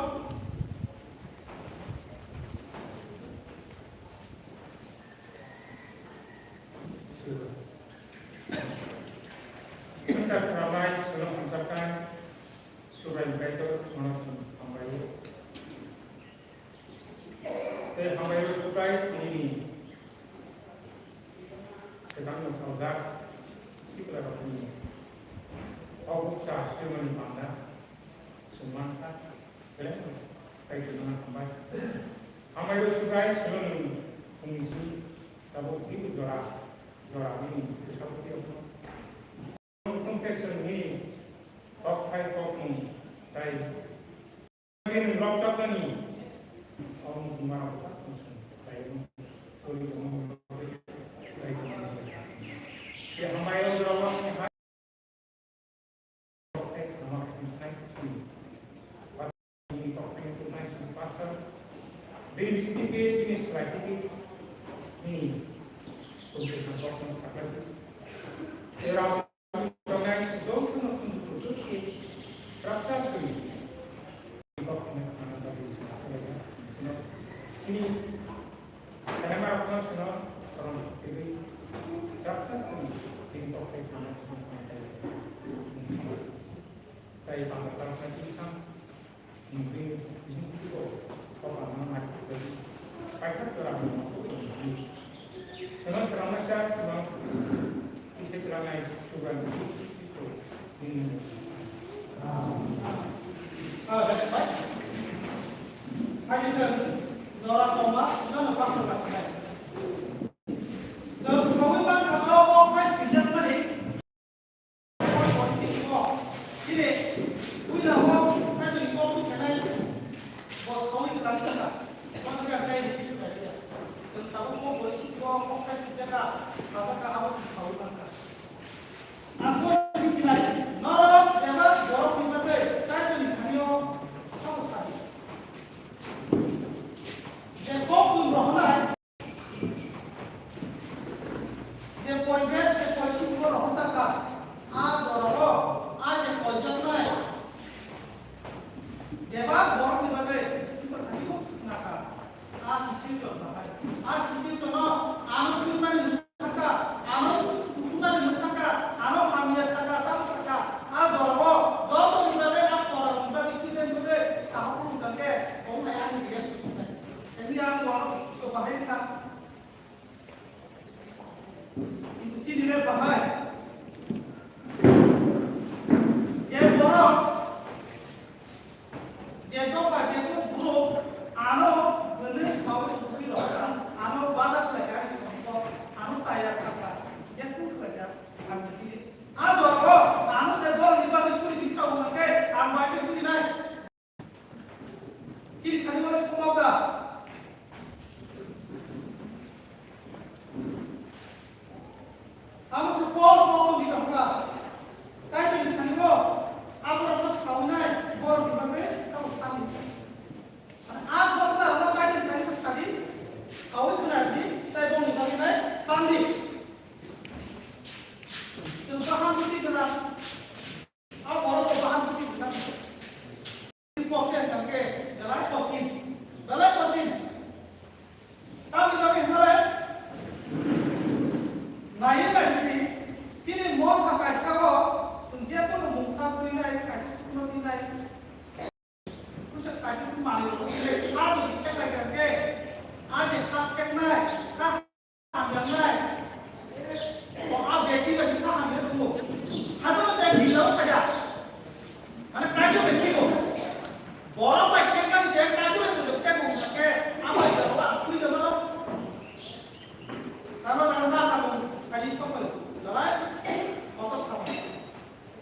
Sengsa swnamnai, swnam hamjaknai, Subraiyung Kaitor, chwngno chwng hambai o. Tei hambai o Subrai nini swkangno thaujak sikrarokni o bukcha swimani banda chwng mankha, belai no Kaitor nang hambai. Hambai o Subrai, chwngno nwng phungni simi tabuk bibu jora jora nini bwsakni rokno. Tongkhe chwng nini kokthai kokmung tai nwng rwkjaknani o muchungmarok tak muchung tai tongwi tongma tai tongma. Tei hambai o jora o nini ha kokthai khama khainai simi. Bini kokthai tubunai simi pastor. Bini bisingtwi tei bini swlaitwi tei nini tongthai kokthai saklai tei rao tongnai simi jotono tungthu tei srapsa simi kokthai khana bagwi simi swlaiya. Sini Kaitorno sino korom twiwi srapsa simi bini kokthai khana bagwi tei bangsa srapsa twi sam. Je poribesh, je poristhiti o rohor taka, a jorao, a je koijaknai, bebak borokni bagwi Iswr thani bo swkna kha. A situation bahai, a situation o ano swknani mwthangkha, ano swknani mwthangkha, ano hamya saka, tamo saka, a jorao jotoni bagwi, a porani bagwi, student bagwi, sahok rwngkha khe, tongnai ani reaction. Tei ang borok bahai kha. Chini le bahai. Je borok, je doka, je borok, ano bwlwi sawi sugwi rok, ano bada khlai kha, ano tayar kha, je khlai kha, ang chini. A jorao, ano se borokni bagwi suri di sa wngkhe, ang bai khe suri nai. Chini thani wale somoka. Amo se Paul, Paul ni kahula. Kaitor ni thani bo, abo rok no sawinai, bor ni bagwi, abo sani. Mane, a boksa rok no Kaitor ni thani bo sadi, sawi khna di, tai bong ni bagwi nai, sandi. Chwng kaham buji gwnang. A borok bo bahan buji gwnang. Kok se hwnkha khe belai kothin, belai kothin. Tamni bagwi hwnkhai naiwi naisidi, chini motha kaisa o chwng jekunu mungsa twinai, kaisa sukno twinai. Puisa kaisa manwi rok twinai, a jodi kheklai kha khe, a je kha kheknai, kha hamjaknai. O a beti bai kha hamjak tongo. Hato no jai hijab khaja. Mane kaitor bai khe bo. Borok bai khe kani se kaitor bai khe bo khe. Ama jabo a khui jabo. Kano kano da kano kani sokoi. Lalai. Kotor sama.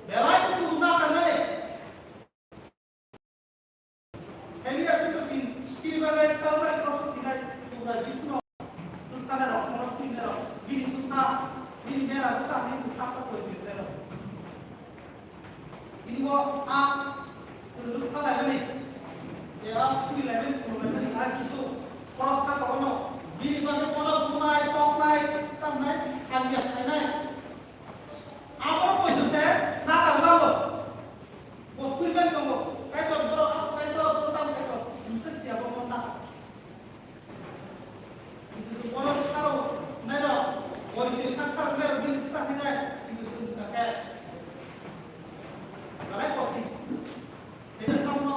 Belai tu na kanai. Hemiya tu tu chin, chin bagai kau bai kau su chinai. Tu bai bisno. Tu kana rok, tu kana rok. Bini tu Ini bo a, sunduk kha laimani, ya, suri laimani, suri laimani, a kisu cross kha kono, bini bagwi kono bunai, toknai, tamnai, hamya khainai. Abo poito se na ka lago. Bo suri bai tongo, kaitor borok, kaitor borok, kaitor, misa siya bo na. Kintu bono saro nairok, boi se sak sak nairok bini bwsa hinai, kintu chwng kha khe. Belai kothik. Bini samno,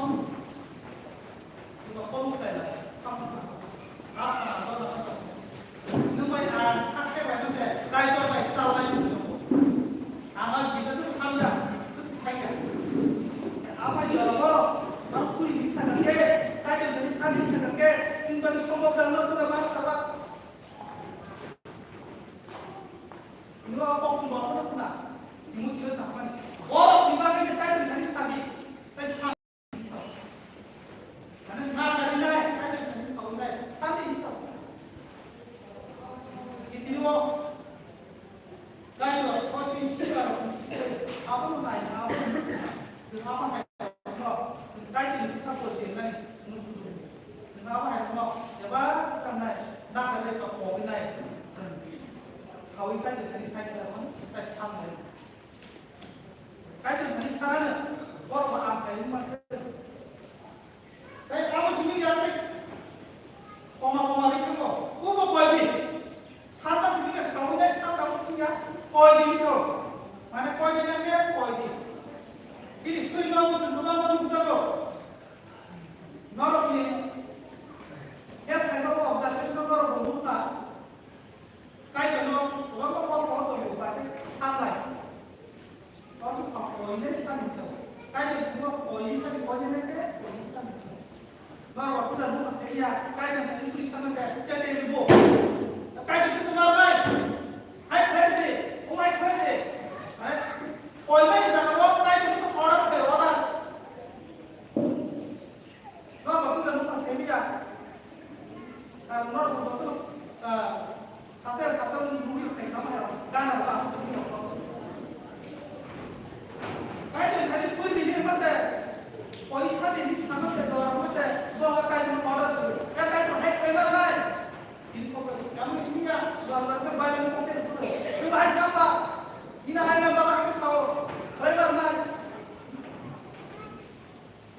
ino kolok khailai, samno kha. Aa, aa, aa, aa. Nwng bai ang kha khe bai nwng khe, Kaitor bai chalnai nwng tongo. Ang a gita tw hamya, tw si thaiya. Ama yoro, ma suri ni sakha khe, Kaitor ni sani sakha khe, nwng bai somok dang no tw ma sakha. Nwng a kok tw ba khna, Timothy sakmani. Borok ni bagwi khe Kaitor ni sani, tei sani. Mane na karinai, kainai thani saunai, sani hinwi saunai. Kitiro, kaito, kosi sika, abono nai, abono nai. Chwng abo hai no, chwng kaitini bwsa bo chengnai, chwng sudu. Chwng abo hai no, eba tangnai, na kainai to koinai. Saui kaito thani sai sai, tai sangnai. Kaitor thani sanano, borok bo ang kaiwi mankha. Tei abo simi ya tei koma koma ri thango. Ubo koi di. Sata simi ya sawi nai sata bo simi ya koi di so. Mane koi di nang ya koi di. Chini suri no musu no no musu jago. Norok ni head khai no observation norok bo nukha. Kaitor no rogo ko ko to ba sanglai. Koi sa koi ne sa ni to. Kaitor no koi sa ni koi ne ke koi sa ni to. Ba wa kuda no sa ya kaitor ni suri sa na ke chete ni bo. Kaitor ni suna lai. Hai khai de, o hai khai de. Hai. Koi mai sa ko kaitor ni order de order. Norok bo tei nokha semiya. Norok bo tei, ah, sacha sacha nugwi khaikha maya, gana ba asuk nugwi rok. Kaitor thani suri bini mase, koi sani ni sama se dora mase, boha kaitor order suri. Ya kaitor hai kaitor nai. Ini kok kamu sini ya, dua belas ke banyak kok itu. Itu bahaya apa? Ini hai nambah lagi sao. Kaitor nai.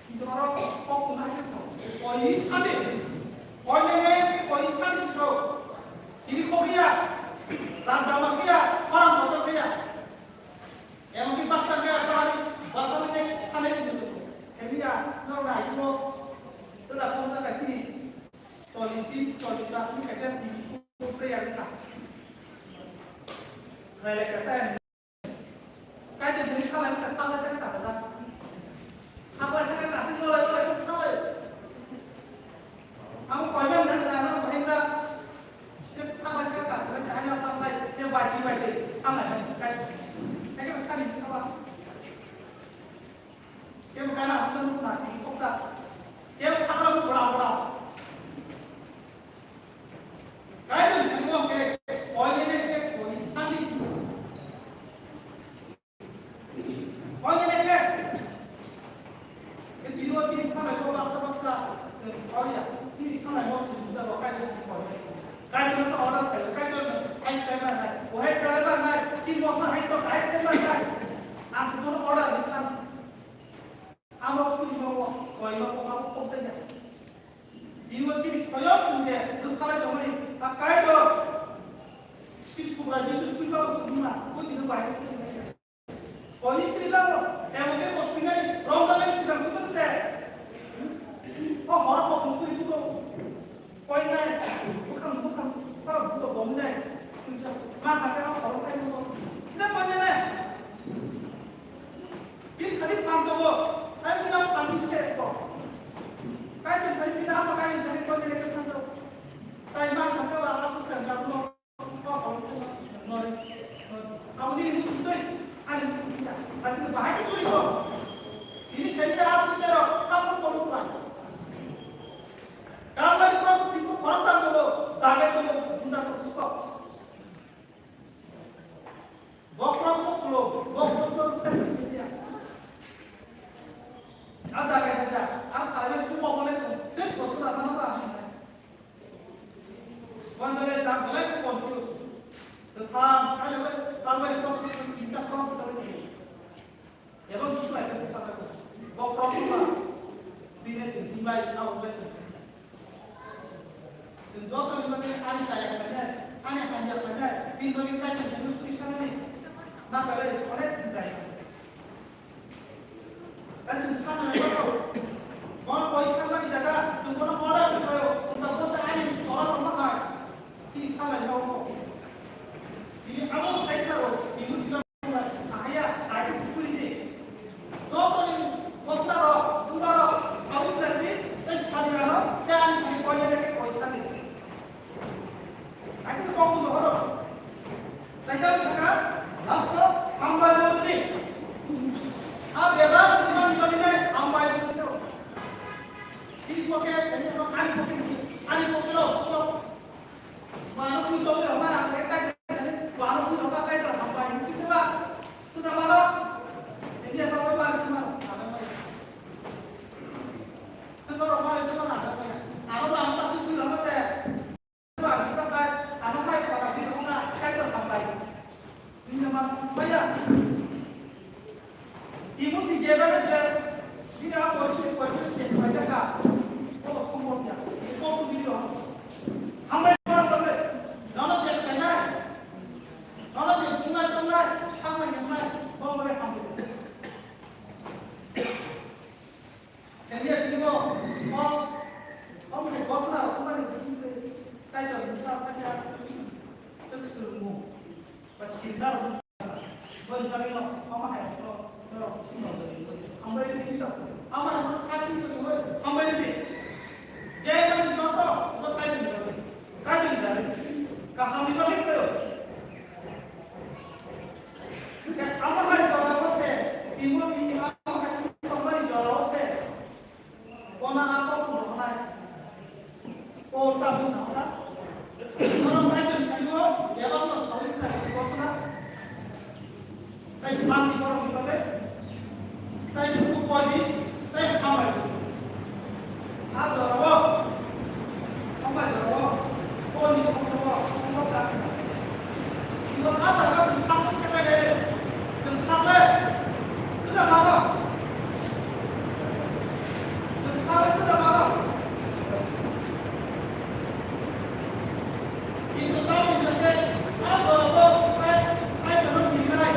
Kintu oro kok tongna khe sao, koi sade, koi nene, koi sade sao. Chini kok ya, rang dama khe ya, khorang kotor khe ya. Emon ki baksa khe ya, khorang baksa khe sanai kintu. Khe ya, no nai ko, tela kok ta kasi. Choli tin, choli sa, ni khe ya, ni ko khe ya ka. Nai le ka sa. Kaitor bini salai wngkha, taklaisa wngkha, taklaisa. Taklaisa wngkha, tei nolai, nolai, nolai salai. Amo koiman wngkha, nang bahai wngkha. Tei taklaisa wngkha, taklaisa, ani taklai, tei bai, tei bai, tei salai, bai, kai. Kaitor sani wngkha ba. Tei bo kana wngkha, nukna, tei koksa. Tei bo sakra bo bora, bora. Kaitor ni thani wngkhe, koinene khe koi sani. Koinene khe. Khe tini o chini samai bo baksa baksa, eh, koya. Chini samai bo chini buja bo Kaitor ni koinene. Kaitor sa order khai, Kaitor ni khai khai ma nai. Ohai khai ma nai. Chini bo sa hai to khai khai ma nai. Ang sa order ni san. Amo suri bo koi bo ko ko ko ya. Bini chini soyok tungde, dukhalai tongmani, a Kaitor. Chini Subrai Jisu suri ba suri ma, ko dino bai ko suri ma. Koi suri la mo, emo ke ko suri nai, rong dalai suri ma suri se. O hor ko suri ko. Koi nai, bukhang bukhang, para buto bom nai. Ma ka ka hor kai mo. Ina koi nai. Bini thani phan tongo, tai bini abo phan bisi khe ekho. Kaisa thani bini ama kaisa thani koi bini khe phan tongo. Tai ma kha khe ba abo swkang kha bono kok kok khe nori. Abo nini musu twi, ani musu twi ya. Aswk bahai khe twi kho. Bini sani ya aswk tero, sapung kok khlai. Kalvari cross thikbo khorang tang tongo, dagai tongo, bunda tongo kok. Ang khayo le, ang bai proshno, tinta proshno khayo le. Ebong Jisu hai khe bwsajak kha. Bo proshno ma, bini sing thing bai, abo bai. Chwng joto ni bagwi ani chaya khainai, ani hamya khainai, bini bagwi Kaitor Jisu Khristo ni. Ma kare, onek chwng chaya. Kaisa samani bago, mon koi samani jaga, chwng bono mora se koi, unda bosa ani sora tongma kha, chini samani bago. Chini abo sai kha ro, chini chini ahaya, ai chukuli de. Joto ni bokra ro, buma ro, sawi kha ni, tei sani ro, tei ani koi ne koi samani. Kaisa kok no horo. Kaisa saka, last o hambai borok ni. A bebak ni mani mani nai hambai borok ni. Sini poke, ini no ani poke ni, ani poke lo, so. Mano kui to lo, mana ke kai, mano kui to kai to hambai borok ni ba. Sudah mano, ini apa apa mano, mano. Sudah mano, mano, mano. Aro lang ta sui kui lo, mano. Timothy jeba na je, bini a porsi porsi je pai jaka, o sombot ya, e ko tu bini ro. Hambai ko ro tabe, nono je kai nai, nono je bungai tongnai, sangnai nai, bo mare hambai. Senior tini bo, bo, bo mane gotna rok mane bising tei, tai to bising tei ya, tei sulung mo, ba sirna rok, bo ni bagwi no, ama hai rok no, no rok bising rok, hambai ni bising, ama hai rok kati ni bagwi, hambai ni, je mane joto, bo tai ni bagwi, tai ni bagwi, kaham ni bagwi ko. Amo hai jora o se, Timothy amo hai tongmani jora o se, bona a kok no hwnai. O ta bu sa ta. Nono Bible ni thani o, Bible no sawi ta ko ta. Kai sman ni borok ni bagwi. Tei buku podi, tei hambai. A jorao, hambai jorao, poni buku o, buku ka. Ibo a jaga bwsang khe bai le, bwsang le, kwda mano. Bwsang le kwda mano. Kintu tamni hwnkhe a jorao, tei, tei jono hinai.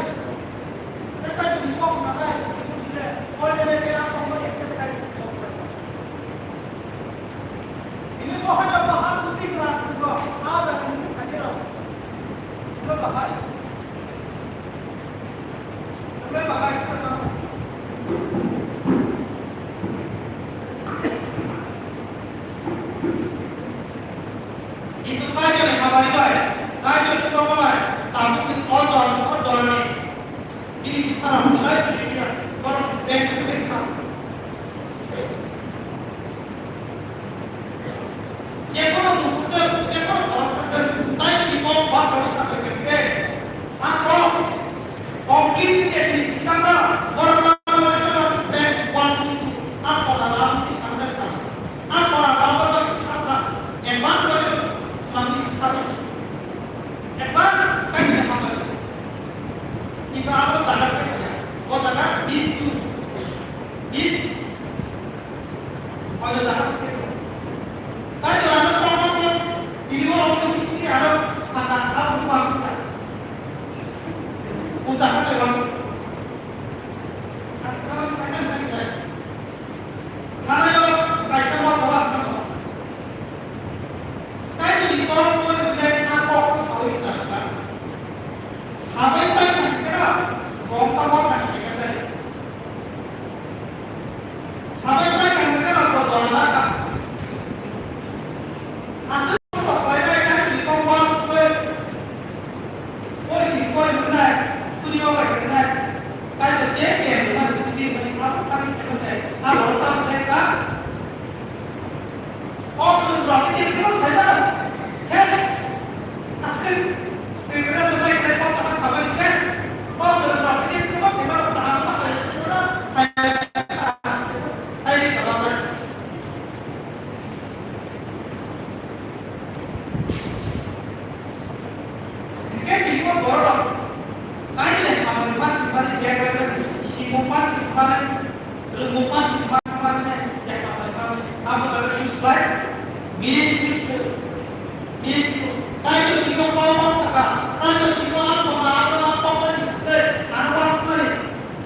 Kintu Kaitorni hamari bai, Kaitor subramanai, tabukni o jora, o jorani bini bwsarok belai belai khe borok beng beng kha. Jekono musuk, jekono borok sakhe, tai ni kok ba borok sakhe beng beng. Ang kok complete ni sikang na borok na beng one two, ang kok na lam ni sikang na. Ang kok na lam ni sikang na. Advance ni sikang na. Advance kai ni sikang na. Kita abo jaga kaya, o jaga misuse, mis, o jaga kaya. Kai jaga kaya, ini mau apa mesti ada sana apa bukan kita. Usaha jaga. Asal saya nak. Hanayo kaisa ma kola thangma. Kaitoni kok koi bilai a kok sawi tangka. Sabai pai thangkhe no kok tamo thangkhe khe. Sabai pai thangkhe no kok tamo thangka. Aswk kok pai pai kaitoni kok ma sukoi. Koi ni koi wngnai, suri o bai wngnai. Kaitor je khe wngnai, bini mani abo kami se wngnai. Abo ta se ka. O tu rok je ko sai na. Ses. Asli. Bibra sa bai kai ko sa sa bai ses. O tu rok je ko sai na. Imo borok, tani le hamari ma singmani bag bag singmo ma singmani, rwngmo ma singmani, hamari ma singmani, abo jaga use by misuse, misuse. Tani le imo kok ma saka, tani le imo ang ma ang ma kok ma singmani, ang ma singmani,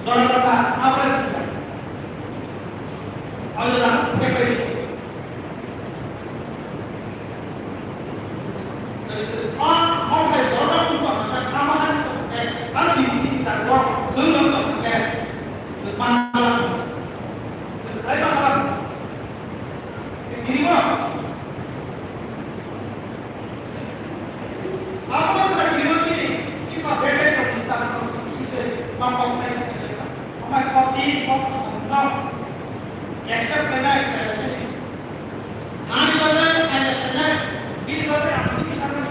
jora jora, abo le singmani. Abo le singmani. Accept khainai, khainai. Ani bagwi, ani khainai. Bini bagwi ang bini sanai.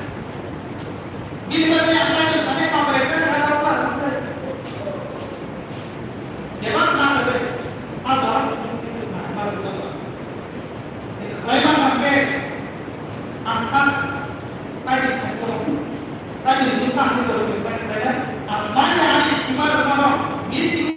Bini bagwi ang khainai, khainai, khainai, khainai, khainai. Bebak na bagwi. A jora bini bagwi na bagwi. Khlai ma tangkhe ang sak, khainai, khainai. Khainai, bwsa ang khainai, khainai. Ang mani ani sima rwmano, bini simi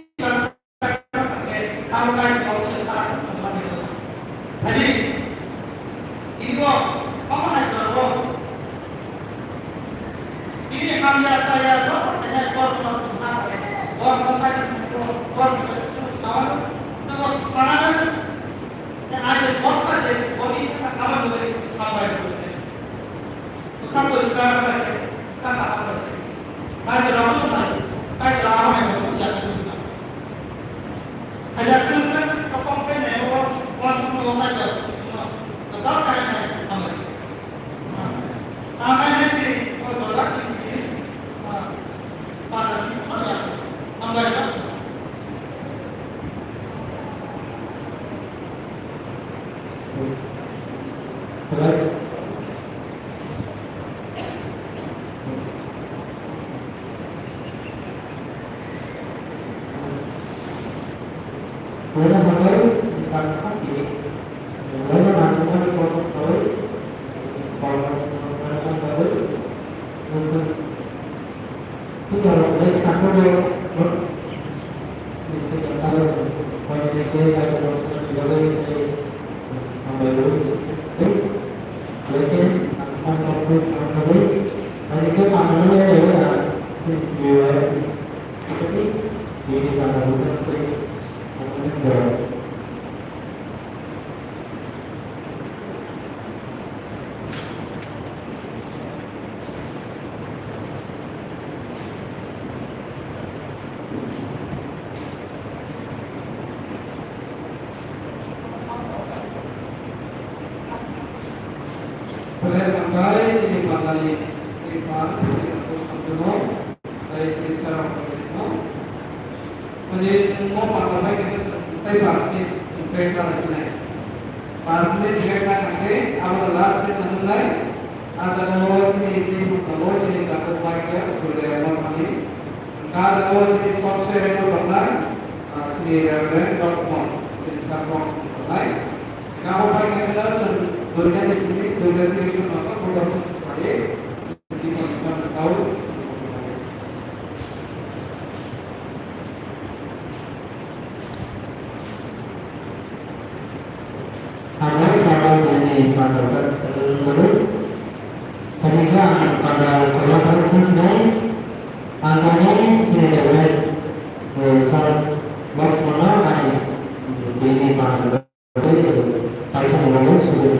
Bwkha poriskar khlai khe, kha kaham khlai khe. Kaitor rok wng nai, Kaitor rok hamya khe, ya simi kha. Haiya simi khe, to kok sai nai o, o simi o Kaitor simi o. To dok kai nai, hamya. Amen nai si, o dok kai nai, pa na ni, hamya. Hamya. Hello. Wala habai, sakha kiri. Wala nangmani kono sabai, kono sabai, Belai hambai chini panda ni tei phan tei samung samung no tei sini sarang no. Mane chwng mo panda bai khe chwng tei pass ni chwng break khlai nai. Pass ni break khlai khe abo last session nai. A jaga o chini tei phan tongo chini Datuk Michael Gurjaya Mormani. Ka jaga o chini short share no tongnai, ah, chini Reverend Rokmon, chini Sakmon tongnai. Ka o bai khe no chwng duita ni simi, duita ni simi no ko bodo bai, chini Sakmon tau. Abo sabai nini pandal kan selul guru. Tadi kan pandal kolak kan kisnai. Angkanya sini dapat, eh, sal box mana ani. Ini pandal kan. Taisang wala sudah.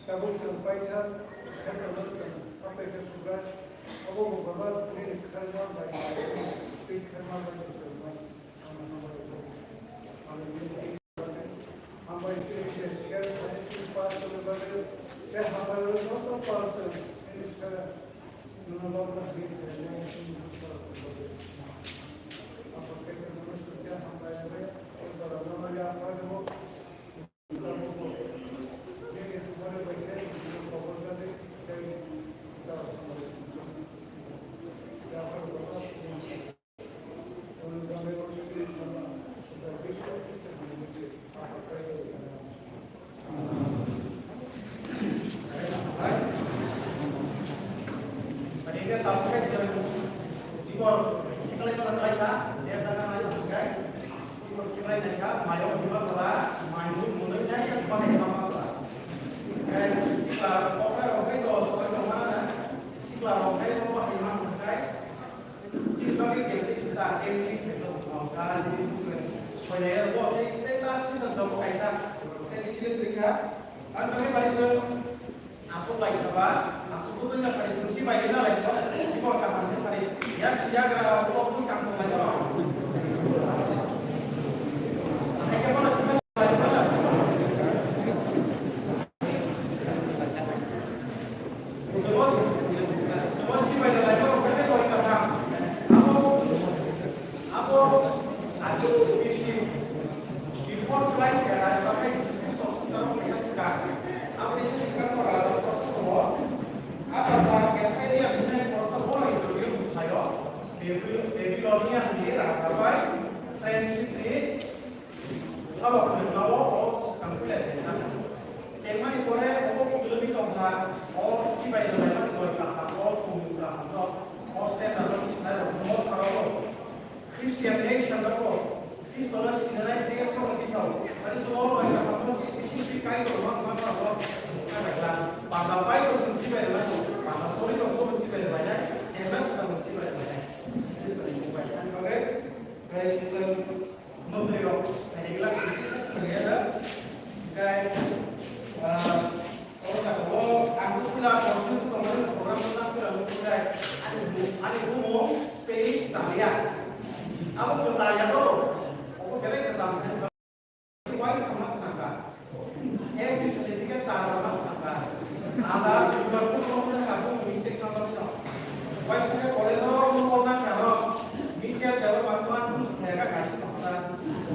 Tabuk chwng paitha, khairokno chwng haphai khe subrai, abo bo baba nini khairokma bai twi khairokma bai chwng man. Hambai twi khe share khai twi pass chwng bagwi, tei hambai rok joto pass chwng nini khe. Aswk lai kha ba, aswk bwtwi no phari sungsi bai rina lai song, ibo kaham khe phari, yak si yagra o kok bwskang tong lai song. Hai khe bono thumai lai song. O chibai rwlaimani loi kaham, o kumung kaham no, o Satan no Israel rok mo pharo o. Christian nation rok o, Khristo no sinanai tei aswk no tisao. Ani swngo loi kaham no si, si, si, kai rok ma, ma, ma, ma, ma, ma, ma, ma, panda pai rok song chibai rwlai, panda sori rok bo chibai rwlainai, chengla swkang bo chibai rwlainai. Ani sori mung bai, ani bagwi, bai, song, Nokni rok, ani glass ni kisa swnamya da. Kai, ah, o jaga o ang kula confuse tongmani program no nang kula nukung kai. Ani bu-, ani bumo spelling chaliya. Abo kwtal ya do. Obo belai kwcham sai. Wai kama swnamka. S D certificate char rok ma swnamkha. Ada, duibar kung kung kung kha, kung mistake kha bagwi no. Waisa khe college o mung kok nang kha no. Mitya jalo ma kung kung kung kha, kaisa no kha.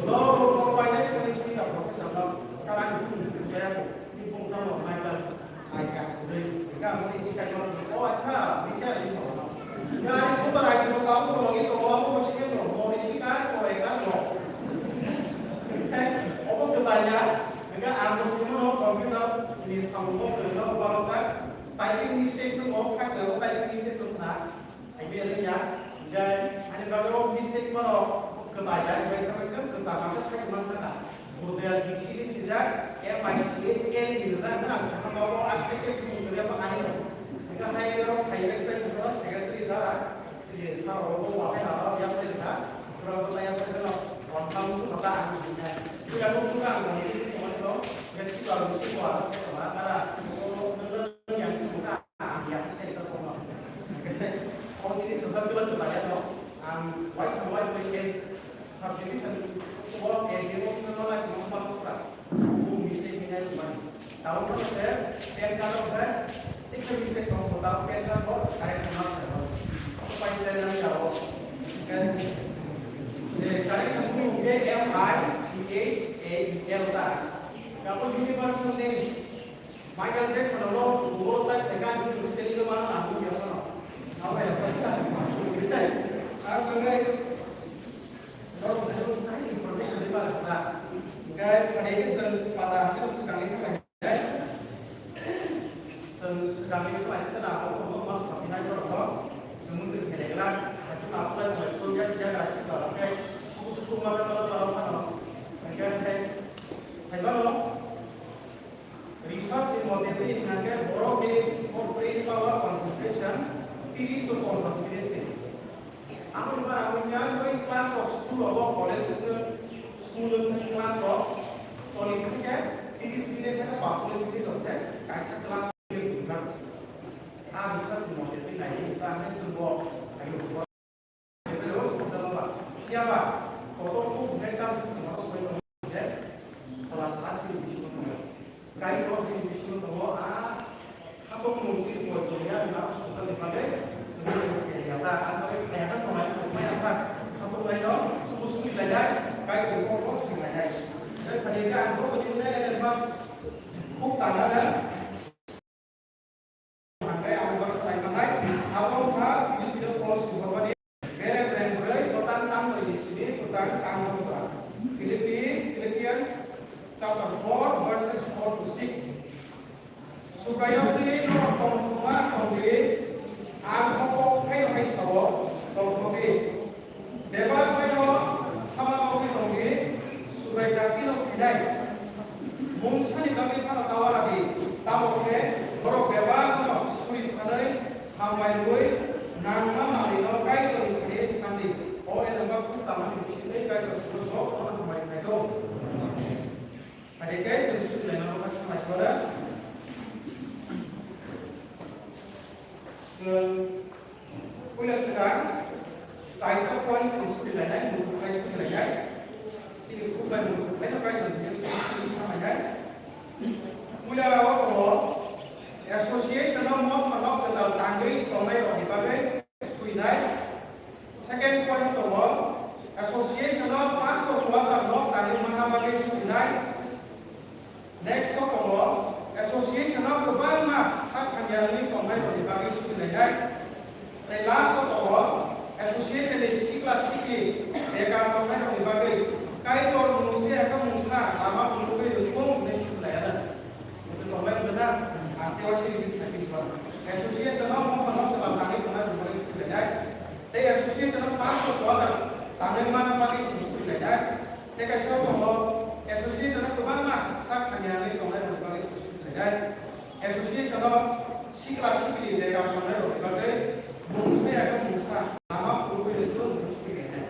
Ulo ulo pai nai kani sini ka professor no. Sekarang kung kung kaya ko. Ni kung kung no Michael. Ai ka, dei, ka mo ni sikai mo. O, acha, ni cha ni mo. Ya, ni ko ba ai ko ka mo lo ni ko mo mo si no, mo ni si ka ko e ka mo. O bo ke ba ya, ga a mo si mo computer ni sa mo ko no ba lo ka. Typing mistake so mo ka ko typing mistake so na. Ai, biyang ya, hingke ani bagwi o mistake bono kwtal ya, bai khe bai khe kwcham khe sai man thangkha. Model B C ni sijak, M I C H L E rijak, nang sakha bago, a khe khe bini kwrwi bo ani rok. Hingke hai rok hai bai bai khe secretary da, siri sa rok bo wa hai na rok ya bai da, rok bo ya bai da, ron thang su mata ani hingke. Kira ko tu ka ani ni ko ni ko, ya si ba ko si ko a, sa ma ka ra, ko ko yang su ka. Universal name. Michael Jackson no, no, no, tai, tai, kan, kan, spelling no, mana, aku, ya, mana. Apa, ya, apa, kita, kita, aku, kan, kalau, kalau, saya, information di mana, kita, kan, pada itu, sen, pada itu, sekali, kan, sen, sekali, itu, kan, kita, nah, aku, aku, mas, tapi, nah, kalau, kalau, semuanya, kira-kira, aku, aku, kan, kalau, itu, ya, sejak, kasih, kalau, kayak, suku-suku, mana, kalau, kalau, kalau, kan, kayak, saya, kalau, Research ni mote twi hwnka khe borok ni brain power concentration tris to ponchash minute se. Amoni bara wngkha twi class rok school rogo, college wngkha, school wngkha class rok chollish theke tris minute theke paanchchollish minute rok se kaisa class wngjak. A research ni mote twi nai ta hwnka khe chwng bo ayo. Buk tangana. Hingke ang baksa nai manai, abo wngkha Philippi no Paul sini hormani, bere bere bwrwi, kwtang tang bai ni sini, kwtang tang no kwtang. Philippi, Philippians chapter four, verses four to six. Subraiyung ni norok tongthokma tongdi, ang bo kok phaino hai sao, tongthokdi. Bebak bai no sama tongwi tongdi, Subrai dakti no khainai. Mungsani bagwi phano ta uanadi, tamo khe borok bebak no suri sanwi hambai rwui nangma manwi no Kaitorni thani sandi. O elembak phung tamani bisingtwi Kaitor suno sok no hambai khlai do. Hai khe chwng suri laimano kha sanglai sora. Chwng Puila swkang, chaita point chwng suri lainai, muitu khai suri lainai. Chini group bai muitu khai no Kaitor ni suri suri thang lainai. Puila o tongo, association o motha no kwtal tangwi tongnai rok ni bagwi surinai. Second point o tongo, association o paanch o quarter no tangwi manna bagwi surinai. Next o tongo, association o kwbangma sak hamya wngwi tongnai rokni bagwi suri lainai. Tei last o tongo, association ni sikla sikli bekar tongnai rokni bagwi Kaitor mungsa ya khe mungsa lama phunugwi rwthung hwnwi suri lai anw. Hwnwi tongnai wngkha na, ang tei waisa Association o mokol no twlang tangwi tongnai rok bagwi surilainai. Tei association o pass o quarter tangwi mana bagwi surilainai. Tei kaisa o tongo association o kwbangma sak hamya wngwi tongnai rok bagwi surilainai. Association o sikla sikli jaga tongnai rok bagwi mungsa ya mungsa lama phurugwi rok surilainai.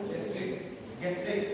Gastric, gastric,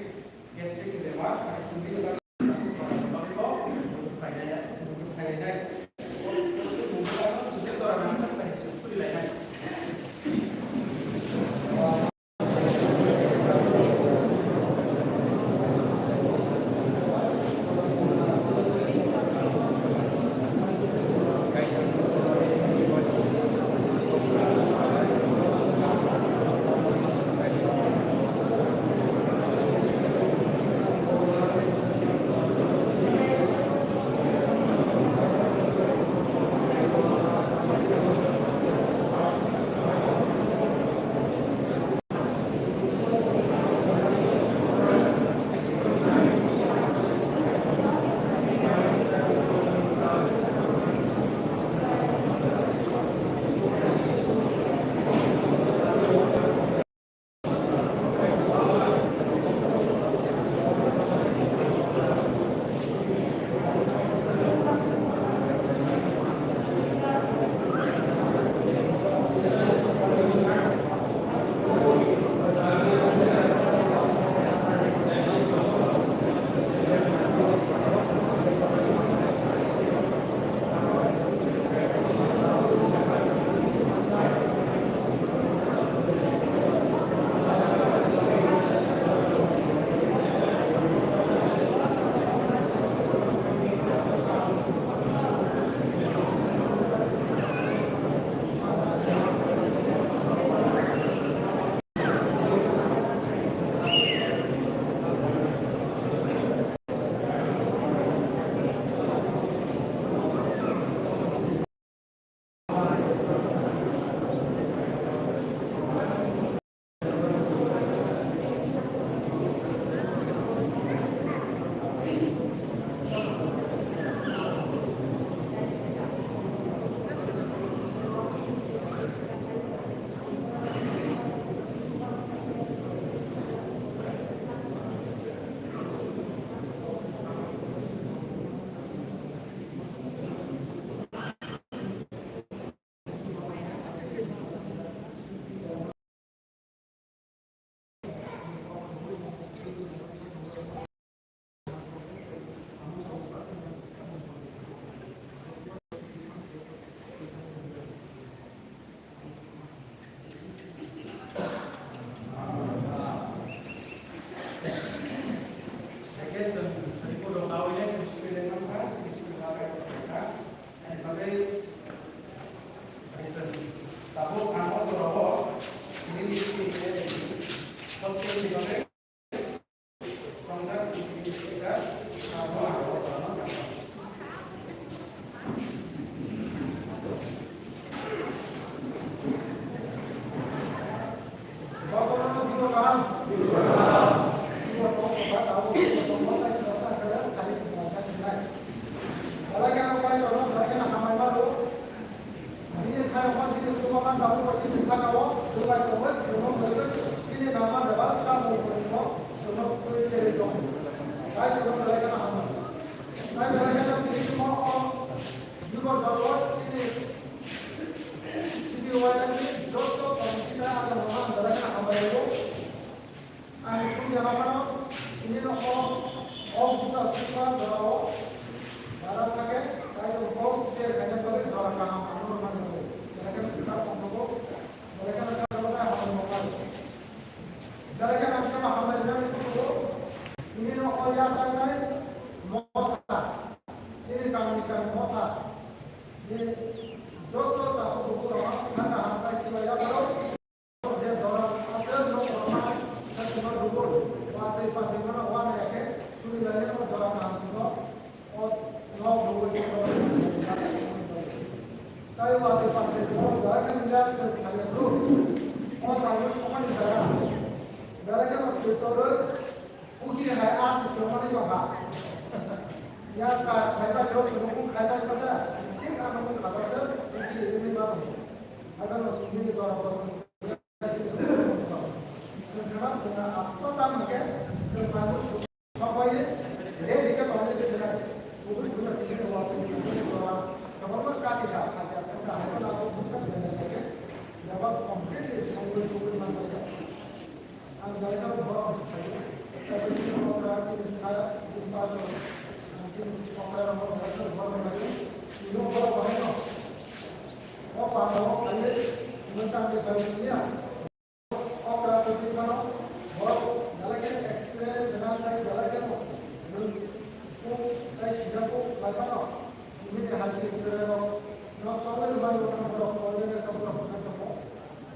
Tabuk bo chini sakao swbai tongwi, chini nangma bebak chamung tongmung chwngno twi kerwi tongo. Tai chwngno belai kheno hambai. Tai belai kheno tini chwngno o Jubor jagao chini C B Y ni joto committee tai ang belai kheno hambai rwo. Ang chukya rok phano tini no o, o bucha sukha jorao bara sake, tai o bo share khaina bagwi jora kaham ang rwmani bagwi. Belai kheno kwtal tongthogo, belai kheno jora hambai rwmani. Belai kheno ang tamo hambai rwmani tongthogo. Tini no o yasanai motha, chini kami chang motha, ni joto takhuk bukhuk rok no kaham kaham tai chibai yapharo. Pukhiri hai aswk tongmani tongkha. Ya cha khlaijakhe o chwngno kuk khlaijakmasa, thik ano kuk khajaksa, pukhiri wngwi mano. Haikhe no nini jora bosong. Chwng khna chwngno aphano tamo khe chwng manwi sokbai ready khe tongnai khe chwrai. Kubui buino tini jora kwbangma kati kha, kati kha, haikhe no abo bwsa belai khe jaba completely songwi songwi manjak. Ang belai kheno borok rok sai, tei chini okra chini sa, chini pastor, chini okra rok belai kheno borok rok sai, chini borok rok haino o panda o kaiwi mwchang de bai chini ya. Okra twi phano borok belai kheno experience gwnang tei belai kheno nwng kuk tei sijak kuk lai phano, nini hai chini chwrai rok nok songwi rwmani borok rok koi rwna khe borok bwkha tongo.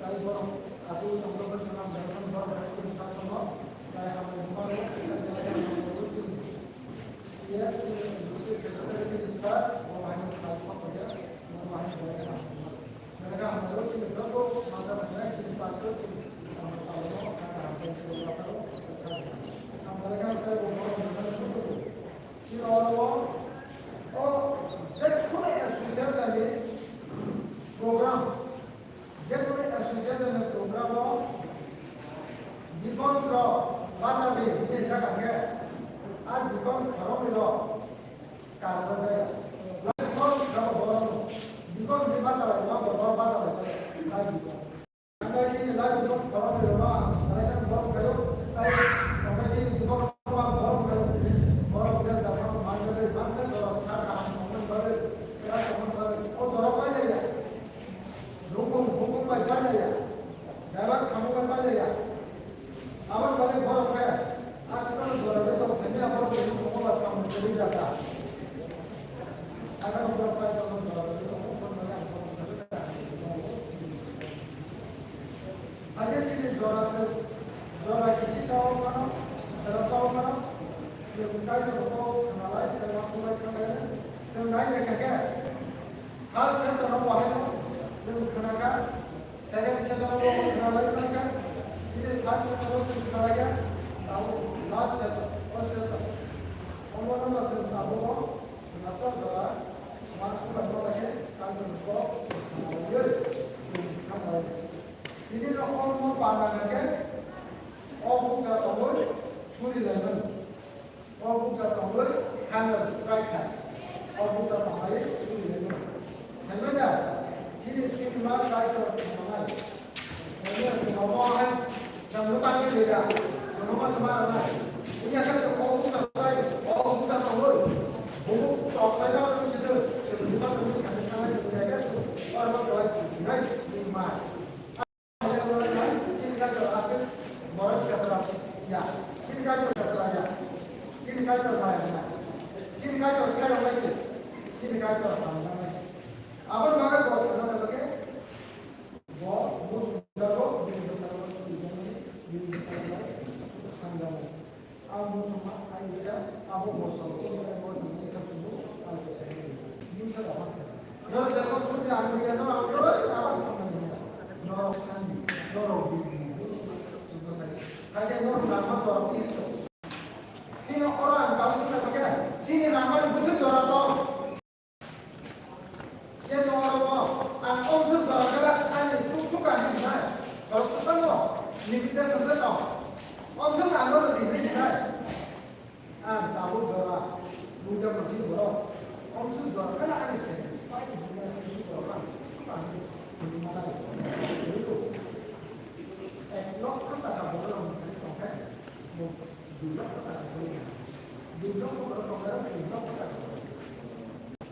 Tai borok aswk tongo, bwskango belai kheno borok hai chini sak tongo. Tai hambai bumaro, yes, secretary minister, bo hai no sai sok ya, bo hai no belai kheno hambai. Belai kheno hambai, chini joto mata belai chini pastor, chini hambai palmo, kaka hambai chini pataro, kaka hambai kheno tai bo borok hambai kheno sok ya. Chini oro o, o, je kheno association ni program, Jekoni association ni program o deacons rok bacha di hwnwi rijak kha khe, a deacon khoroknwi rok karjak jaya. Lai deacon rok bo deacon hwnwi bacha lai ma bo bacha lai jaya. Lai deacon. Ang bai chini lai deacon khoroknwi rok no ang belai kheno borok khaio. Tai ang bai chini deacon rok no ang borok khaio. Borok khe jagao manjagwi mansa jorao sa kaham tongmani bagwi, kwrak tongmani bagwi o jorao pailaiya. Rukung hukung bai pailaiya, daibak samung bai pailaiya. Aboni bagwi borok khe aswkno jora de tong simi aborok ni hukung ba samung kwrwi jata. Agaro borok bai tong jora de tong, hukung bai ang tong. Age chini jora se, jora kisi chao mano, sera chao mano, se kai to ko khanalai, kai ma sulai khanalai, se nai ne kake. First session o bo haino chwng khna kha, second session o bo khna lai kha, chini third session o chwng khna lai kha, abo last session, o session. Omo no chwng tabuk o swnamsa jora ma subai ma lai khe, kaitor kok chwng khna lai, chwng khna lai. Tini no omo panda kha khe, o bukcha tongwi suri lai mano. O bukcha tongwi hamya strike khai. O bukcha tongwi suri lai mano. Saimanya, chini suri ma kaitor tongnai. Saimanya, chwng omo hai, chwng no tangwi rwya, chwng omo se ma rwnai. Wngya khe chwng o bukcha strike, o bukcha tongwi, bumuk chok lai ma tongwi se chwng, chwng buma tongwi thangwi sanai, wngya khe chwng o ma kwlai tongwi nai, chwng ma. Chini kaitor aswk borok kwcharo ya. Chini kaitor kwcharo ya. Chini kaitor bai ya. Chini kaitor khairok lai se. Chini kaitor hamjak lai se. Aboni bagwi bo swkang khe bo muchung jago, bini bwskango twijlangni, bini bwskango sanjao. Ang muchungma, ang kisa, abo moso, chini bai moso ni kha chungo, ang kisa. Mungsa da haksa. Nor jago suri ang kisa, nor ang kisa, abang sama ni. Nor sani, nor bini, chungo sai. Kaya nor nama nor bini. Chini ora ang kau sini pakai. Chini nama ni busuk dora to. Kebo oro bo ang omswk jora khe ba ani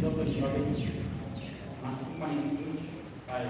Joto ni bagwi ma-, mani bai.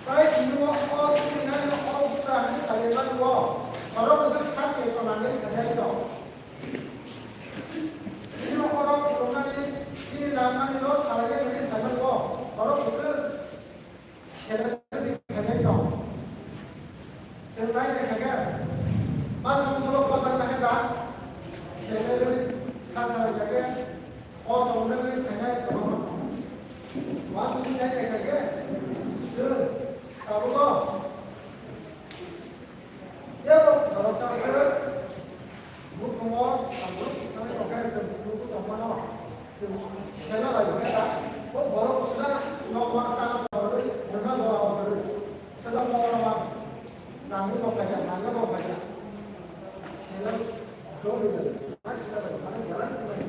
Tai tini o, o tini nai no o bwsa hwnwi khalai mani o, borok bwswk sakni tonangwi khainai tong. Tini o oro phunuknani, tini langmani no salai ya hwnwi khaimani o, borok bwswk selengwi khainai tong. Chwng nai naikha khe, masa masa o kotor naikha da, selengwi kha salai ya khe, o songwi khainai tong. Wansuknai naikha khe, chwng Tabuk o, yabo khoroksa se bukhungo tabuk thangwi tongkhe chwng nukgo tongmano, chwng sela lai khe ta, o borok sela nok mak sa borok nokha jora borok sela borok mak nangwi bo khaija, nangwi bo khaija, sela joli lai, sela lai, mane belai belai,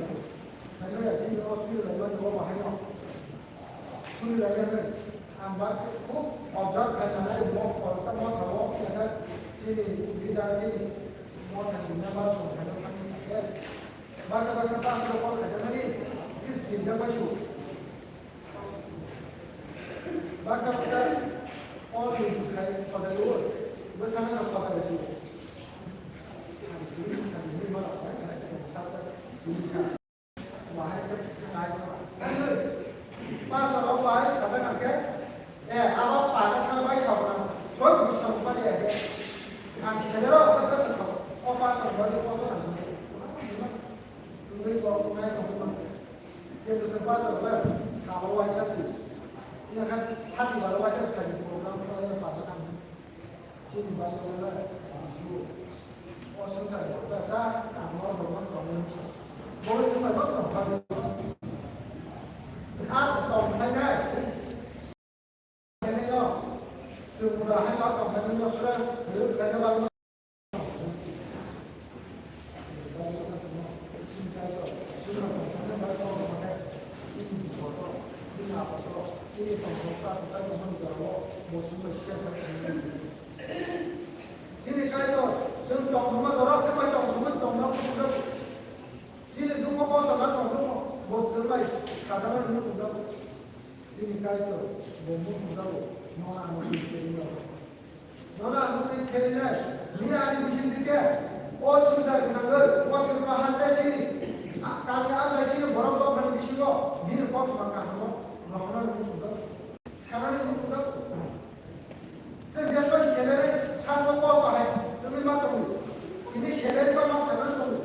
sela ya chini o sui lai mani bo bahai no. Suri lai ya hwnwi. Ang baksa khub observe khai sanai, mo kotor mo thabo, khe chini leader chini mo thani na ba song khai thani khe. Baksa baksa ta aswk call khai thani, please ginjak bai su. Baksa baksa call ni khai khojai o, bwsano no khojai o. Ang suri thani ni ma rok khai khai sa ta ni sa. Bahai khe nai sora. Pastor rok bai sajak ang khe, eh, abo pastor rok bai sajak ang. Soi bwskango pai ya khe. Ang sele rok abo sajak ang. O pastor rok bai kotor ang. Tungwi kok nai tong tong. Khe bwswk bachajak salo waisa si. Ina kha hati baro waisa si thani program khlai pasa thang. Chini bai khlai bisu. O swngchar kok ta sa ang no rok no tong ni. Bo swngchar no tong pha. A tong phainai. Chini Kaitor, chwng tongthokma jorao chwng bai tongthokma tongma buphang. Chini dukho kosto na tongthokma bo chwng bai sajagwi muchungjago. Chini Kaitor bo muchungjago, nono ano twi khelinai. Nono ano twi khelinai, nini ani bising dike, o swngchar gwnangwi, o Tripura haste chini, a, kami amchai chini borok dophani bisingo, bini kothoma kahamo, rohornani muchungjago, sanani muchungjago. Chwng jeswk salary, sakno kosto hai, wngwi ma tongo. Tini salary no ma phaimani tongo.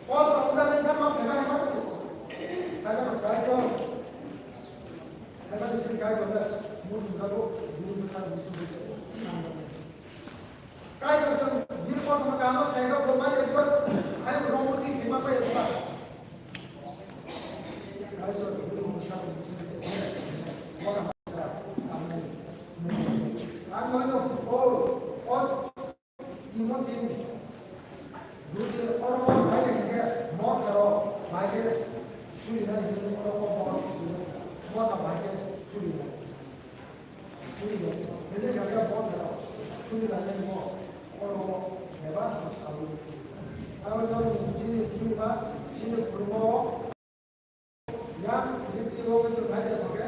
Kosto wngjaknai no ma phaima hai ma tongo. Hai no Kaitor. Hai no chini Kaitor le, muchungjago, bini bwsa bini simi. Kaitor chwng bini kothoma kaham sairok bo ma yagwi, hai romwi khe ma pai ba. Kaitor bini bwsa bini simi. Ang mano, o, o, Timothy, Rudy, oro, oro, bai, bai, bai, mo, oro, bai, bai, suri, nai, oro, oro, mo, suri, mo, ta, bai, bai, suri, nai, suri, nai, nini, nai, mo, oro, suri, nai, mo, oro, mo, beba, mo, sabu. Aro, oro, chini, chini, ba, chini, purbo, Yang riti o khe chwng hai de thangkhe,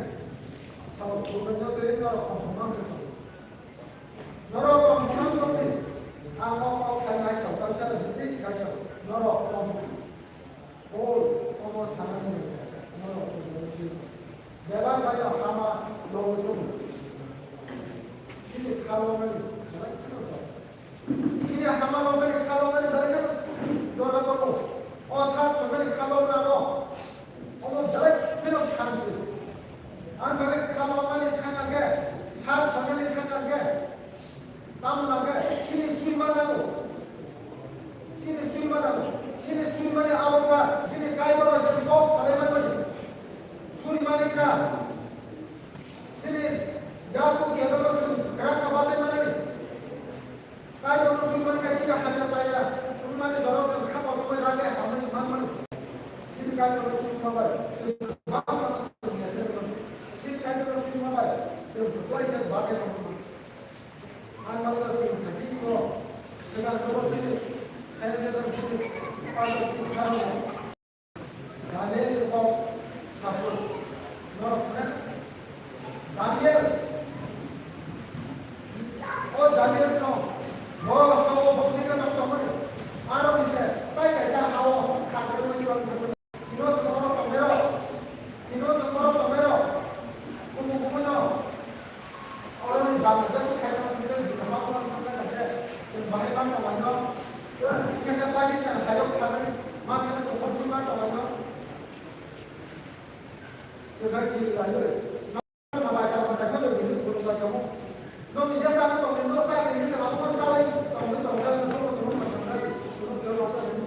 sao, bubaino tei norok tongthokma se thangkhe. Norok tongthokma tongdi, ang o kok khai nai sao, kaisa riti kaisa, norok tong. Paul, omo sanani norok chwngno twi. Bebak bai no hama logwi tongo. Chini kha lomani belai kheno tong. Chini hama lomani kha lomani belai kheno jora tongo. O sak sonani kha lomani no. Omo belai kheno thamsi. Ang bagwi kha lomani thangkha khe, sak sonani thangkha khe, tamo nangkhe chini swima nango. Chini swima nango. Chini swimani abo kha, chini Kaitor bai chini kok salai manmani. Swimani kha. Chini yasku kebengno chwng kwrak kha bachai manani. Kaitorno swimani kha chini hamya chaya, wngmani jorao chwng kha kochomwi rang khe hamya manmani. Chini Kaitorno swima bai chwng bangma chwng ya se mano. Chini Kaitorno swima bai chwng kwplai khe bachai mano. Ang bagwi chwng kha chini o swkang joto chini khairok joto chini Kaitor chini kharokno. Daniel ni kok sapung. Norok hwnna? Daniel. O Daniel song. Bo ha-o bokni gana tongmani. Aro ni se, tai kaisa ha-o khatrwngwi tongmani. Tino chwng oro tongnairok. Tino chwng oro tongnairok. Kumu kumu no. Oro ni Bangladesh o khairok tongmani, Bangladesh o khairok tongmani. Chwng bahai ma tongmani no. Khe Pakistan hai rok thangwi ma khe chwng hor ma tonglaino. Chwng hai chini lai oi. Malai ka malai ka loi bini phuru lai kamo. Nokni jesa no tongni nok sa ni jesa no tong chalai tongni tong chalai no tong tong ma tong chalai. Chwng khe ma tong.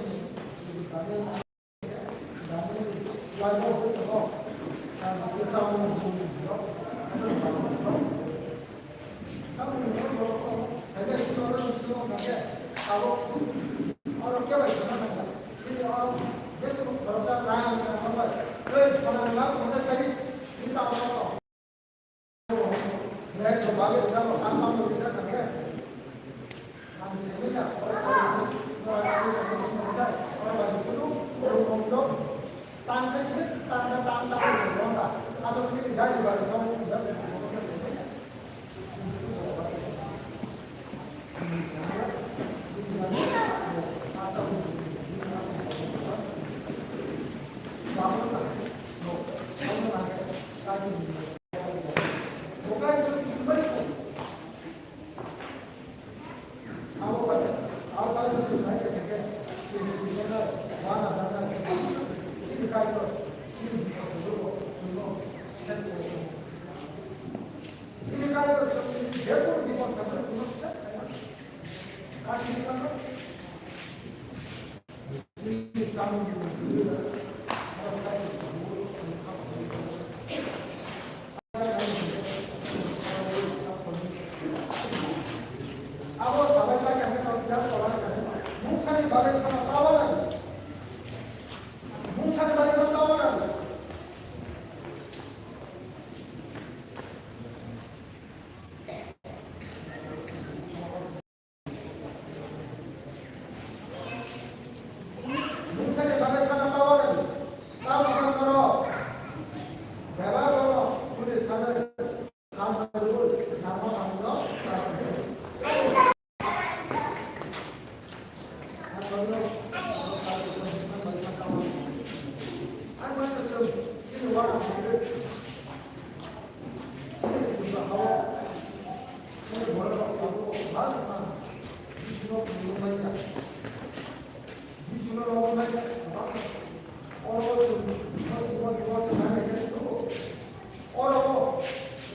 Oro,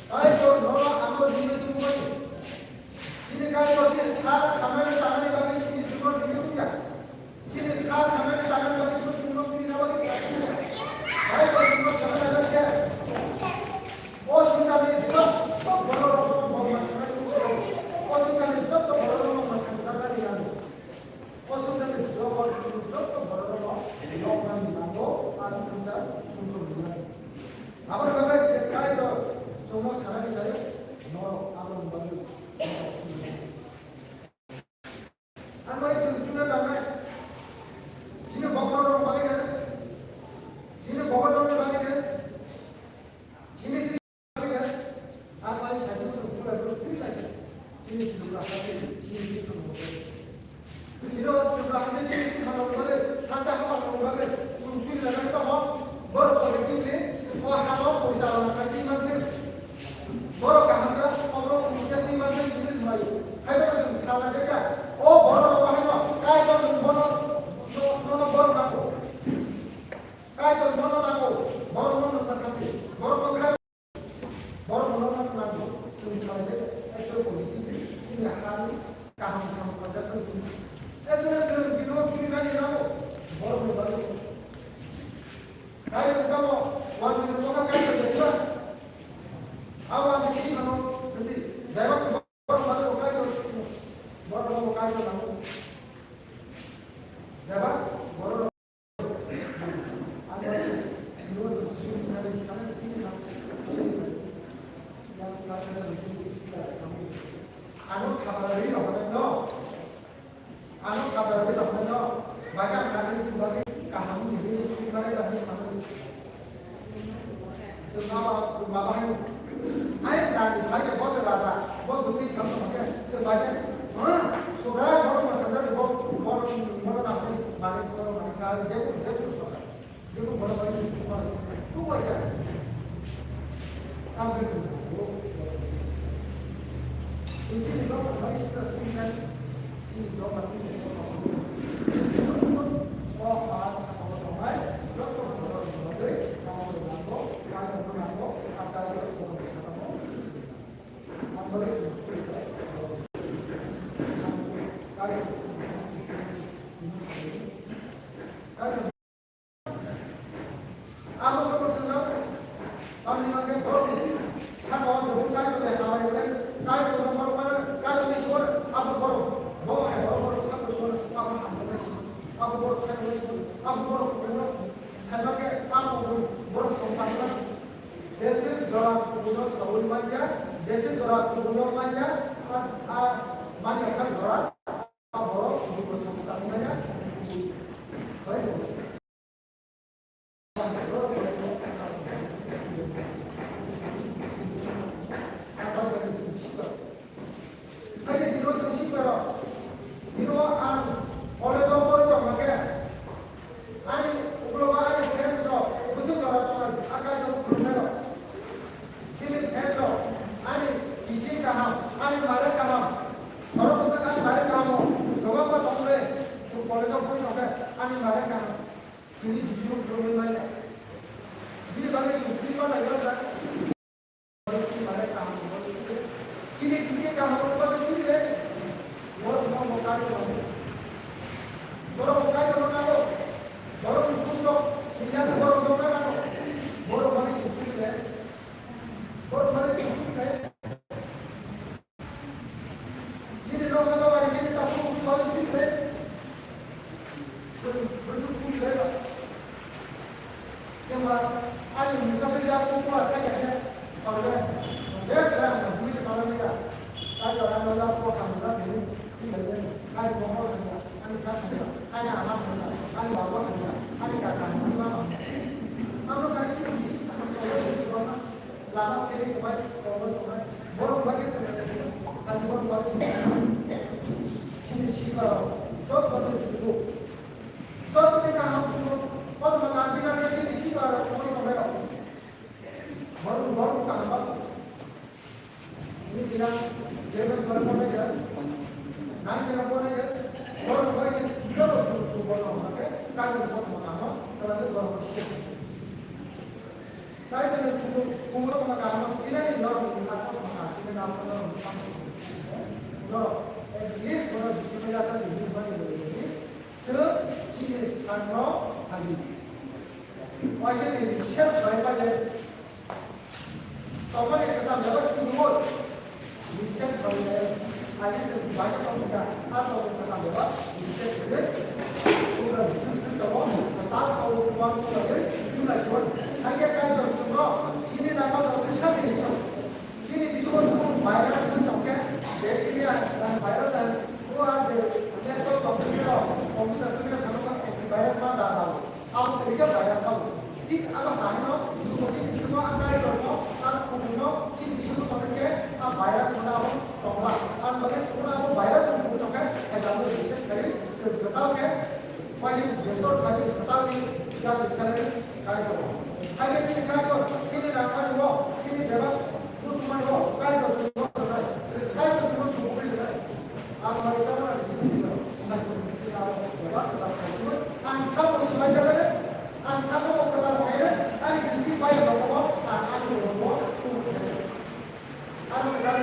Kaitor nono ano rimwi tongmani. Chini Kaitor chini sak hamya sanani bagwi chini jubor rimwi tongya. Chini sak hamya sanani bagwi chini jubor rimwi tongya. Kaitor jubor hamya sanani bagwi. O swngcharni jotto bororokno bo manthangna tubungo. O swngcharni jotto bororokno manthangna tubungo. O swngcharni jotto, jotto bororokno noknani nango, a swngchar sumsok nwngnai. Aboni bagwi je Kaitor chwngno sanani nai, norok aboni bagwi. Ang bai chwng chwngno nangnai. Chini bokhorok bagwi nai. Chini bokhorok bagwi nai. Chini Ang bai saichung chwng pura pura suri lai. Chini Tripura ha chini, chini Tripura ha. Chini o Tripura ha chini Tripura ha nong bale, hasta ha nong bale, chwng suri lai nang tamo. Bor ko de kile, o ha no ko cha la kai di man de. Bor ka ha ka, o bor ko cha di man de chini mai. Hai ba chwng sala de ka. O bor ro ba hai no, kai ba nung bor no, no, no bor na ko. Kai ba no na ko, bor no na ka. Bor ko kai Borok no nang nang chwng salai de, ekdom positive, chini hani kaham samung kajak chwng. Ekdom chwng bino suri nani nango, borok ni bagwi. Kai wngkha mo, wanjwi ni bokha kai wngkha. A wanjwi ni phano, hindi, daiwa borok bagwi kai wngkha. Borok bagwi kai wngkha. Daiwa, borok Ano khabar rwi rok hwnwi no. Ano khabar rwi rok hwnwi no. Bagan nangni bagwi kaham ni hwnwi swi mare da hwnwi sano. Chwng ma ba, chwng ma bahai. Ai rani bai je boss raja, boss twi kam no ke, chwng bai je. Ha, subrai borok ma thanda bo, borok, borok na hwnwi, malik so, malik sa, je ko, je ko so. Jebo borok bai ni sukma, tu wajar. Ang ke sukma, bo. Suci ni dok bai sukma, sukma. Sini dok bai ni dok bai. Oh, pas, apa tongai, dok bai, dok bai, dok bai, dok bai, dok bai, dok bai, dok bai, dok bai. Ang bai sukma. Abo borok chwngno tamni hwnkhe borokni sakao dubui Kaitorni hamari hwnwi Kaitorno borok mano, Kaitorni suar abo borok, bo hai borok, borok sakno suar abo hamjaknai se, abo borok khairoknai se, abo borok kwbangma sai mankhe abo borok songkha hwnwi. Jese jora kubuino saui manya, jese jora kubuino manya, a, a, manya sak jora. Ani ulo ani friends rok, bwswk jora tongo, aka jok khulumnai rok. Chini friend rok, ani kisi kaham, ani mare kaham. Borok bwswk ani mare kaham o, kwbangma tongmani, chwng college o pori tongkhe, ani mare kaham. Tini kisi o phrwngwi manya. Bini bagwi chwng twi ma lai ya. Chini kisi kaham o bagwi suri le. Borok no bo kaitor nango. Borok bo kaitor nango. Borok ni sumsok, siyang borok no nango. Borok bagwi chwng suri le. Borok bagwi chwng suri le. Chini noksa bagwi chini takhuk bagwi suri le. Chwng bwswk suri le. Chwngba ani mungsa se ya sukma kha ya khe palbe. Be kra ang bui se palbe ya. Ai to ang la ko kham la ni ni ni ni. Ai ko mo kha ya. Ani sa kha ya. Ani ama kha ya. Ani baba kha ya. Ani kaka kha ya. Ano kha ni ni. Ano ko le ko na. Lama kiri ko bai ko ko ko. Bor ba ke se. Ani bor ba ke. Chini si ba. Jot ba ke su. Jotoni kaham sugo, kothoma nangkhe nangkhe chini sikla Eleven, twelve pore ya, nine, ten pore ya, borok bai se, borok su, su borok hwnba khe, kaitor borok hwnba khe, borok se. Kaitor ni su, borok hwnba khe, ina ni norok ni asok hwnba, ina ni norok ni asok hwnba. Norok, at least borok bisi bai asa ni hwnba ni borok ni, se, chini sakno hali. Waisa ni research bai bai le. Tongmani kwcham bebak tubui. Research bai le. Ani se bai tong ka. A tong kwcham bebak research le. Sura Jisu Kristo bo ta tong kuan sura le. Sura Jisu. Hake kai tong sura. Chini nama tong sa ni. Chini bisingo virus wng tongkhe, bacteria, virus, o a je laptop computer, computer twi khe samo khe antivirus ma da dao. Abo twi khe virus abo. Thik abo hai no, chini bisingo a virus no, a kubun no, chini bisingo tongkhe a virus ma da abo tongla. Ang bagwi kubun abo virus no kubun tongkhe, hai abo research khai, se jwtal khe, Wahini Jeshwar Khaji Bhattani jati salary kaitor. Khaji chini kaitor, chini rangmani wo, chini bebak, musumani wo, kaitor chini wo rwnai. Kaitor chini wo sumukri rwnai. Ang mari tamo na chini chini wo, ang chini chini wo, bebak, bebak kaitor. Ang sabo sibai jagale, ang sabo wo kata kaya, ang chini bai jagale, ang ani wo, ang ani wo, ang ani wo.